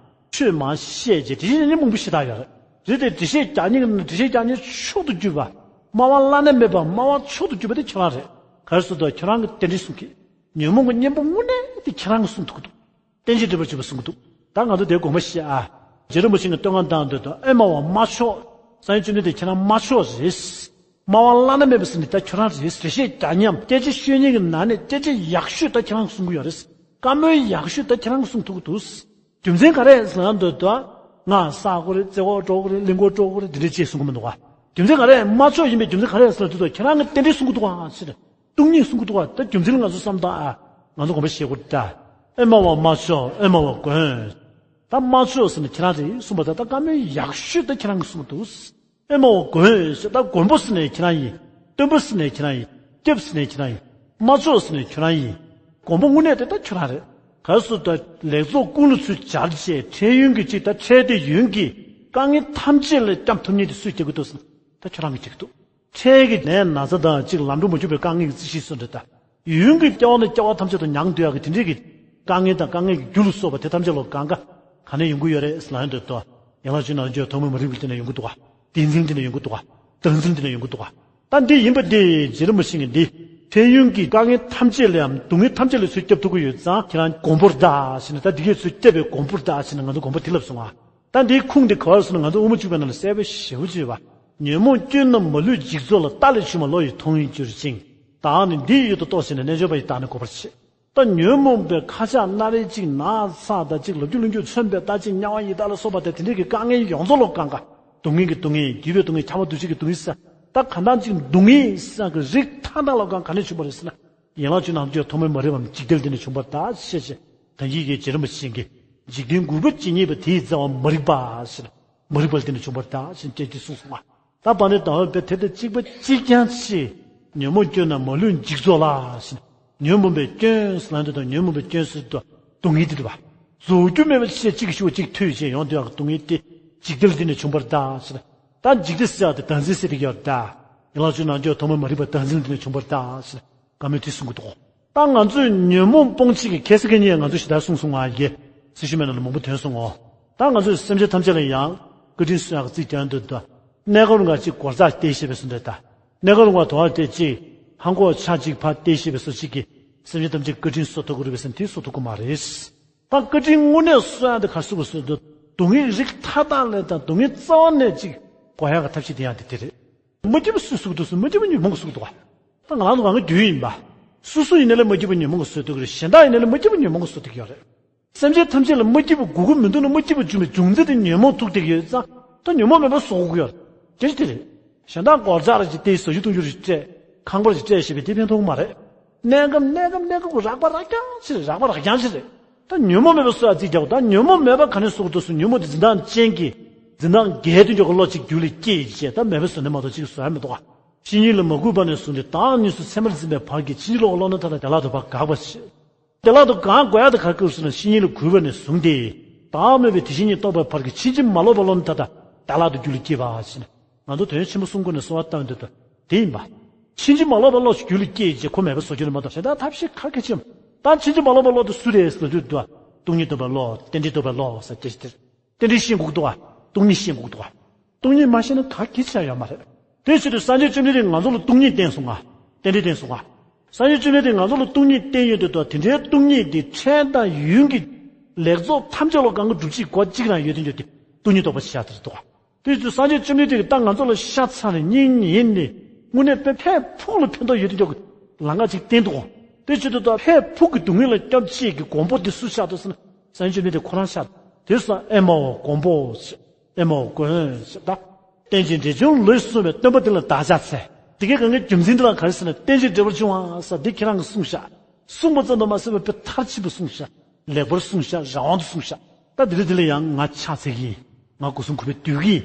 ཆོས་མ་བཤད་ཅེས་དེ་བཞིན་གཉེན་མང་པོ་ཞེ་དྲག་ཡོད་རེད། རེད་དེ་འགྲེལ་བཤད་རྒྱག་མཁན་གྱི་འགྲེལ་བཤད་རྒྱག་མཁན་མཆོག་ཏུ་གྱུར་པ། སྨྲ་བ་བླ་ན་མེད་པ་སྨྲ་བ་མཆོག་ཏུ་གྱུར་པ་དེ་ཁྱོད་རང་རེད། ག་རེ་ཟེར་དུས་ཁྱོད་རང་གི་རྟེན་འབྲེལ་གསུང་གི། ཉོན་མོངས་ཀྱི་གཉེན་པོ་དངོས་གནས་དེ་ཁྱེད་རང་གིས་གསུངས་ཐུབ་ཀྱི་འདུག་རྟེན་ཅིང་འབྲེལ་བར་འབྱུང་བ་གསུངས་ཀྱི་འདུག་ད་ང་ཚོ་དེ་དགོངས་པ་བཞེས་ཨ། རྗེ་རིན་པོ་ཆེ་གི་བསྟོད་བསྔགས་བཏང་དུས་དང་ཨེ་སྨྲ་བ་སྨྲ་མཆོག་སངས་རྒྱས་བཅོམ་ལྡན་འདས་ཁྱེད་རང་སྨྲ་མཆོག་རེད། སྨྲ་བ་བླ་ན་མེད་པ་ཟེར་ནི་ད་ཁྱོད་རང་རེད། འགྲེལ་བཤད་རྒྱག་མཁན་སྐད་ཆ་ཤོད་མཁན་གྱི་ནང་ནས་སྐད་ཆ་ཡག་ཤོས་ད་ཁྱེད་རང་གིས་གསུང་གི་ཡོད་རེད། བཀའ་མོལ་ཡག་ཤོས་ད་ཁྱེད་རང་གིས་གསུང་ཐུབ་ཀྱི་འདུག་རྒྱུ་མཚན་ག་རེ་ཟེར་ན་འདོད་དོ། ང་ས་དགོས་རེད། རྩེ་བོ་འགྲོ་དགོས་རེད། གླིང་སྐོར་འགྲོ་དགོས་རེད། འདི་འདྲ་ཅེས་གསུང་གི་མི་འདུག་ག་རྒྱུ་མཚན་ག་རེ། སྨྲ་མཆོག་ཡིན་པའི་རྒྱུ་མཚན་ག་རེ་ཟེར་ན་འདོད་དོ་ཁྱེད་རང་གི་རྟེན་འབྲེལ་གསུང་གི་འདུག་ག་ཟེར། སྟོང་ཉིད་གསུང་གི་འདུག་ག་ད་རྒྱུ་མཚན་ལ་ང་ཚོ་བསམ་དང་ཨ། ང་ཚོ་དགོངས་པ་བཞེས་དགོས་རེད་ད། ཨེ་སྨྲ་བ་སྨྲ་མཆོག་ཨེ་སྨྲ་བ་མགོན། ད་སྨྲ་མཆོག་ཟེར་ནས་ཁྱེད་རང་རེད་གསུངས་པ་ད་ད་བཀའ་མོལ་ཡག་ཤོས་ད་ཁྱེད་རང་གིས་གསུང་གི་འདུག་ཨེ་སྨྲ་བ་མགོན་ཟེར་ད་མགོན་པོ་ཟེར་ནས་ཁྱེད་རང་ཡིན། སྟོན་པ་ཟེར་ནས་ཁྱེད་རང་ཡིན། སྐྱབས་ཟེར་ནས་ཁྱེད་རང་ཡིན། སྨྲ་མཆོག་ཟེར་ནས་ཁྱོད་རང་ཡིན། མགོན་པོ་དངོས་གནས་དེ་ད་ཁྱོད་རང་རེད། ག་རེ་ཟེར་ད་ལེགས་ཚོགས་ཀུན་ལ་ཚུར་སྦྱར་བྱས་འཕྲལ་ཡུན་གྱི་ཅིག་ད་འཕྲལ་དེ་ཡུན་གྱི་དཀའ་ངལ་ཐམས་ཅད་ལས་སྐྱབས་ཐུབ་མཁན་དེ་སུས་སྐྱེལ་གྱི་འདུག་ཟེར་ན་ད་ཁྱོད་རང་གིས་སྐྱེལ་གྱི་འདུག་འཕྲལ་གྱི་ནད་ན་ཚ་དང་གཅིག་ལམ་འགྲོ་མ་བཅུག་པའི་དཀའ་ངལ་གྱི་རྩི་གཞི་སུ་འདྲ་ད། ཡུན་གྱི་སྐྱེ་བ་ནས་སྐྱེ་བ་ཐམས་ཅད་དུ་མྱང་སྡོད་ཡག་གི་དེ་འདྲའི་གི་དཀའ་ངལ་དང་དཀའ་ངལ་གྱི་རྒྱུ་ལ་སོགས་པ་དེ་ཐམས་ཅད་ལ་གང་ག་ག་ནས་ཡོང་གི་ཡོད་རེད་ཟེར་ལབ་ཡོང་དུས་དོ། ཡན་ལག་བཅུ་ནང་བརྗོད་ཐོག་མའི་མ་རིག་པའི་སྟེང་ནས་ཡོང་གི་འདུག་ག་བདེན་འཛིན་དེ་ནས་ཡོང་གི་འདུག་ག་བདག་འཛིན་དེ་ནས་ཡོང་གི་འདུག་ག་ད་འདི་ཡིན་པ་འདི་རྗེ་རིན་པོ་ཆེ་གིས་འདི་འཕྲལ་ཡུན་གྱི་དཀའ་ངལ་ཐམས་ཅད་ལས་སྡུག་བསྔལ་ཐམས་ཅད་ལས་ཚུར་སྐྱོབ་ཐུབ་ཀྱི་ཡོད་ཙང་ཁྱེད་རང་མགོན་པོར་གདའ་ཟེར་ནས་ད་འདི་གས་ཚུར་སྐྱོབ་པའི་མགོན་པོར་གདའ་ཟེར་ནས་ང་ཚོ་དགོངས་པ་འདི་ལབ་སོང་ང་། ད་འདིའི་ཁུངས་འདི་ག་བར་སོང་ན་ང་ཚོ་དབུ་མ་འཇུག་པའི་ནང་ལ་གསལ་པོ་ཞེ་པོ་ཅིག་ཡོད་པ། ཉོན་མོངས་སྐྱོན་རྣམས་མ་ལུས་འཇིག་ཚོགས་ལ། རྟ་ལས་ཆུང་བ་བློ་ཡིས་མཐོང་བའི་ཕྱིར་ཅིང་། བདག་ནི་འདི་ཡི་ཡུལ་དུ་གཏོགས་ཤིང་ནི། རྣལ་འབྱོར་པ་ཡི་བདག་ནི་གོ་བར་བྱེད། ད་ཉོན་མོངས་པའི་ཁ་ཆག་སྣ་རལ་གཅིག་ན་ཚ་དང་གཅིག་ལབ་རྒྱུ་ལབ་རྒྱུ་མཚོན་པའི་ལྟ་ཅི་དམྱལ་བ་ཡི་དྭགས་ལ་སོགས་པ་དང་དེ་འདྲའི་གི་དཀའ་ངལ་ཡོངས་རྫོགས་ལ་གང་ག་སྡུག་བསྔལ་གྱི་སྡུག་བསྔལ། རྒྱུ་བའི་སྡུག་བསྔལ། ཁྱབ་པ་འདུ་བྱེད་ཀྱི་སྡུག་བསྔལ་ཟེར། ད་གང་ལྟར་གཅིག་སྡུག་བསྔལ་ཟེར་གི་རིགས་མཐའ་དག་ལ་གང་ག་ནས་བྱུང་བ་རེད་ཟེར་ན། ཡན་ལག་བཅུ་ནང་བརྗོད་ཐོག་མའི་མ་རིག་པའམ་འཇིག་རྟེན་འདི་ནས་བྱུང་བར་གདའ་ཞེས་བྱས། ད་ཡིད་ཀྱི་རྗེ་རིན་པོ་ཆེ་གིས་འཇིག་རྟེན་འགུགས་པ་ཇི་སྙེད་པ། དེ་ཡི་རྩ་བ་མ་རིག་པ་ཟེར། མ་རིག་པ་འདི་ནས་བྱུང་བར་གདའ་ཞེས་བསྟན་ཏེ་གསུངས་སོང་ང་། ད་བར་ནས་ཟླ་བ་པའི་དེ་དང་གཅིག་པ་གཅིག་རྐྱང་ཅི། ཉོན་མོངས་སྐྱོན་རྣམས་མ་ལུས་འཇིག་རྫོགས་ལ་ཟེར། ཉོན་མོངས་པའི་སྐྱོན་ཟེར་ན་འདི་དང་ཉོན་མོངས་པའི་སྐྱོན་ཟེར་དུས་སྡུག་བསྔལ་འདི་རེད་པ། རྫོགས་རྒྱུ་མེད་པ་ཞེས་གཅིག་གིས་ཞུ་བ་གཅིག་ཐོས་བྱས་ཡོང་དུས་ཡང་སྡུག་བསྔལ་དེ་འཇིག་རྟེན་འདི་ནས་བྱུང་བར་གདའ་ཟེར། ད་འཇིག་རྟེན་ཟེར་ཡག་དེ་བདག་འཛིན་ཟེར་གྱི་ཡོད་ད། ཡན་ལག་བཅུ་ནང་བརྗོད་ཐོག་མའི་མ་རིག་པ་བདག་འཛིན་འདི་ནས་བྱུང་བར་གདའ་ཟེར། བཀའ་མོལ་དེ་གསུང་གི་འདུག་ད་ང་ཚོས་ཉོན་མོངས་སྤོང་བྱེད་ཀྱི་ཁྱད་གསོད་མཁན་གཉིས་ང་ཚོས་ཞེ་དྲག་གསུངས་སོང་ང་། ཡེ། སྲི་ཞུ་མེད་ན་ལ་མང་པོ་ཐོན་སོང་ངོ་། ད་ང་ཚོས་སེམས་ཅན་ཐམས་ཅད་ལ་ཡང་བཀའ་དྲིན་གསོ་ཡག་གི་རྩིས་རྒྱག་འདོད་དོ། གནས་སྐབས་རིང་ག་ཅིག་སྒོར་རྩ་སྟེར་ཤེས་པའི་སུ་འདྲ་ད། གནས་སྐབས་རིང་ག་དོ་བ་སྟེར་ཅིག་ཧང་གོ་ཆ་གཅིག་ཕ་སྟེར་ཤེས་པའི་སུ་གཅིག་གིས་སེམས་ཅན་ཐམས་ཅད་བཀའ་དྲིན་གསོ་ཐུབ་ཀྱི་རེད་པས་ཟེར་ན་དེ་གསོ་ཐུབ་ཀྱི་མ་རེད། ད་བཀའ་དྲིན་དངོས་གནས་གསོ་ཡག་དེ་ག་རེ་གསོ་དགོས་སུ་འདུག་སྡུག་བསྔལ་རིགས་མཐའ་དག་ལས་དང་སྡུག་བསྔལ་རྩ་བ་ནས་ཅིག་འགོག་ཡག་གི་ཐབས་ཤེས་དེ་ཡང་དེ་དེ་རེད། མ་སྐྱིད་པ་སུས་གསོ་གི་འདུག་ཟེར་ན་མ་སྐྱིད་པ་ཉོན་མོངས་ཀྱིས་གསོ་གི་འདུག་ག་ད་ང་རང་ཚོ་གང་ག་རྒྱུ་ཡིན་པ། སོ་སོ་ཡིན་ན་ལས་མ་སྐྱིད་པ་ཉོན་མོངས་ཀྱིས་གསོ་ཐུབ་ཀྱི་རེད། གཞན་དག་ཡིན་ན་ལས་མ་སྐྱིད་པ་ཉོན་མོངས་ཀྱིས་གསོ་ཐུབ་ཀྱི་ཡོད་རེད། སེམས་ཅན་ཐམས་ཅད་ལ་མ་སྐྱིད་པ་དགོས་ཀྱི་མི་འདུག་ན་མ་སྐྱིད་པ་བྱུང་བའི་རྒྱུ་མཚན་དེ་ཉོན་མོངས་ཐུག་བསྡད་ཀྱི་ཡོད་ཙང་ད་ཉོན་མོངས་མེད་པ་བཟོ་དགོས་ཀྱི་ཡོད་རེད། དེ་ཅི་དེ་རེད། གཞན་དག་སྒོར་རྩ་ར་ཅིག་སྟེར་ཟ་རྒྱུ་འཐུང་རྒྱུ་རེ་སྤྲད། ཁང་པ་རེ་སྤྲད་ཞེས་པའི་དེ་ཕན་ཐོགས་མ་རེད། གནས་སྐབས་གནས་སྐབས་གནས་སྐབས་ཀྱི་རགས་པ་རགས་རྐྱང་ཅིག་རེད། རགས་པ་རགས་རྐྱང་ཅིག་རེད། ད་ཉོན་མོངས་མེད་པ་གསོ་ཡག་རྩིས་རྒྱག་དགོས། ད་ཉོན་མོངས་མེད་པ་ག་ནས་གསོ་དགོས་འདུག་ཟེར་ན་ཉོན་མོངས་དེ་འཛིན་སྟངས་ཅན་གྱི་འཛིན་སྟངས་འགལ་དུ་འཇོག་གི་བློ་གཅིག་རྒྱུད་ལ་སྐྱེས་བྱས་ད་མེད་པ་བཟོ་ནས་མ་གཏོགས་གཅིག་བཟོ་ཡག་མི་འདུག་ག་བཤེས་གཉེན་ལ་མ་གུས་པ་ནས་བཟུང་སྟེ་བདག་གཉིས་སུ་ཚད་མར་འཛིན་པའི་བར་གྱི་ཕྱིན་ཅི་ལོག་གི་བློ་རྣམ་མཐའ་དག་བདེ་བླག་ཏུ་བ་དགག་པ་བྱེད། བདེ་བླག་ཏུ་གང་དགོས་ཡག་དེ་ག་རེ་སྐབས་སུ་ན་བཤེས་གཉེན་ལ་གུས་པ་ནས་བཟུང་སྟེ། བདག་མེད་པའི་དེ་བཞིན་ཉིད་རྟོགས་པའི་བར་གྱི་ཕྱིན་ཅི་མ་ལོག་པའི་བློ་རྣམ་མཐའ་དག་བདེ་བླག་ཏུ་རྒྱུད་ལ་སྐྱེས་པ་ཞེས་ན། ང་ཚོ་དོན་ཆེན་པོ་གསུམ་སྒོ་ནས་གསོལ་བ་བཏབ་འདོད་དོ། དེ་ཡིན་པ། ཕྱིན་ཅི་མ་ལོག་པའི་བློ་ཞིག་རྒྱུད་ལ་སྐྱེས་རྗེས་ཁོ་མེད་པ་བཟོ་རྒྱུ་ནི་མ་གཏོགས་གཞན་དག་ཐབས་ཤེས་ག་གེ་ཅི་མ། ད་ཕྱིན་ཅི་མ་ལོག་པའི་བློ་དེ་སུ་རེད་ཟེར་དུས་དོ། སྟོང་ཉིད་རྟོགས་པའི་བློ། རྟེན་འབྲེལ་རྟོགས་པའི་བློ་ཟེར་སྐད་ཆ་དེ་རེད། རྟེན་འབྲེལ་ཤེས་དགོས་འདུག་ག་སྟོང་ཉིད་ཤེས་དགོས་འདུག་ག་སྟོང་ཉིད་མ་ཤེས་ན་ག་གེ་ཆགས་ཡོད་མ་རེད། དེ་བྱེད་དུས་སངས་རྒྱས་བཅོམ་ལྡན་འདས་ང་ཚོ་ལ་སྟོང་ཉིད་བསྟན་སོང་ང་། རྟེན་འབྲེལ་བསྟན་སོང་ང་། སངས་རྒྱས་བཅོམ་ལྡན་འདས་ང་ཚོ་ལ་སྟོང་ཉིད་བསྟན་ཡོད་དུས་དོ་དེ་འདྲའི་སྟོང་ཉིད་དེ་འཕྲལ་དང་ཡུན་གྱི་ལེགས་ཚོགས་ཐམས་ཅད་ལ་གང་གི་སྒྲུབ་བྱེད་སྒོ་གཅིག་རང་ཡོད་དུས་འདོད་དེ་སྟོང་ཉིད་རྟོགས་པ་ཞེས་བྱ་དེ་རེད་འདུག་ག་དེ་ཚོ་སངས་རྒྱས་བཅོམ་ལྡན་འདས་ཀྱིས་ད་ང་ཚོ་ལ་ཤ་ཚ་ནས་སྙིང་ཉེ་ནས་དངོས་གནས་དཔེ་ཕན་ཕུགས་ལ་ཕན་ཐོགས་ཡོད་དུ་འཇོག་གི་ལམ་ཁ་ཅིག་བསྟན་འདུག་དེ་བྱེད་དུས་ད་ཕན་ཕུགས་ཀྱི་སྡུག་བསྔལ་ལ་སྐྱོབ་བྱེད་ཀྱི་མགོན་པོ་དེ་སུ་ཤར་འདུག་ཟེར་ན་སངས་རྒྱས་བཅོམ་ལྡན་འདས་ཁོ་རང་ཤར། དེ་སོང་ཨེ་མ་འོ་མགོན་པོ་ཞེས་ཨེ་མ་འོ་མགོན་ཞེས་ད། རྟེན་ཅིང་འབྲེལ་འབྱུང་ལོ་ཞེས་གསུངས་པའི་སྟོན་པ་དེ་ལ་བདག་ཕྱག་འཚལ། དེ་གའི་གང་གའི་རྒྱུ་མཚན་དེ་ལ་ག་རེ་ཟེར་ན་རྟེན་ཅིང་འབྲེལ་བར་འབྱུང་བ་ཟེར་འདི་ཁྱེད་རང་གིས་གསུངས་ཤག་གསུངས་པ་ཙམ་དུ་མ་ཟད་པར་དཔེ་མཐར་ཕྱིན་པ་གསུངས་ཤག་ལེགས་པར་གསུངས་ཤག་རང་དབང་དུ་གསུངས་ཤག་ད་འདི་ལ་འདི་ལ་ཡང་ང་ཕྱག་འཚལ་གྱི་ཡིན། ང་སྒོ་གསུམ་གུས་པས་འདུད་ཀྱི་ཡིན།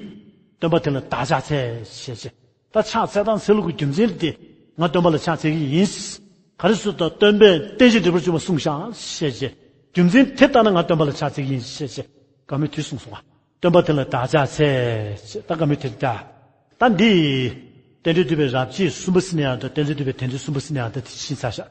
སྟོན་པ་དེ་ལ་བདག་ཕྱག་འཚལ་ཞེས་བྱས། ད་ཕྱག་འཚལ་སྟངས་འཚལ་ལུགས་ཀྱི་རྒྱུ་མཚན་དེ་ང་སྟོན་པ་ལ་ཕྱག་འཚལ་གྱི་ཡིན། ག་རེ་ཟེར་ད་སྟོན་པས་རྟེན་ཅིང་འབྲེལ་བར་འབྱུང་བ་གསུངས་ཤག་ཞེས་བྱས། རྒྱུ་མཚན་དེ་ལྟར་ན་ང་སྟོན་པ་ལ་ཕྱག་འཚལ་གྱི་ཡིན་ཞེས་བྱས། བཀའ་མོལ་དེ་གསུངས་སོང་བ། སྟོན་པ་དེ་ལ་བདག་ཕྱག་འཚལ་ཞེས་ད་བཀའ་མོལ་དེ་ལྟར། ད་འདི། རྟེན་འབྲེལ་བསྡུས་པའི་རབ་བྱེད་གསུམ་པ་ཟེར་ནའང་འདྲ་རྟེན་འབྲེལ་བསྡུས་པའི་དོན་ཚན་གསུམ་པ་ཟེར་ནའང་འདྲ་དེ་ཕྱིན་ཚར་ཤག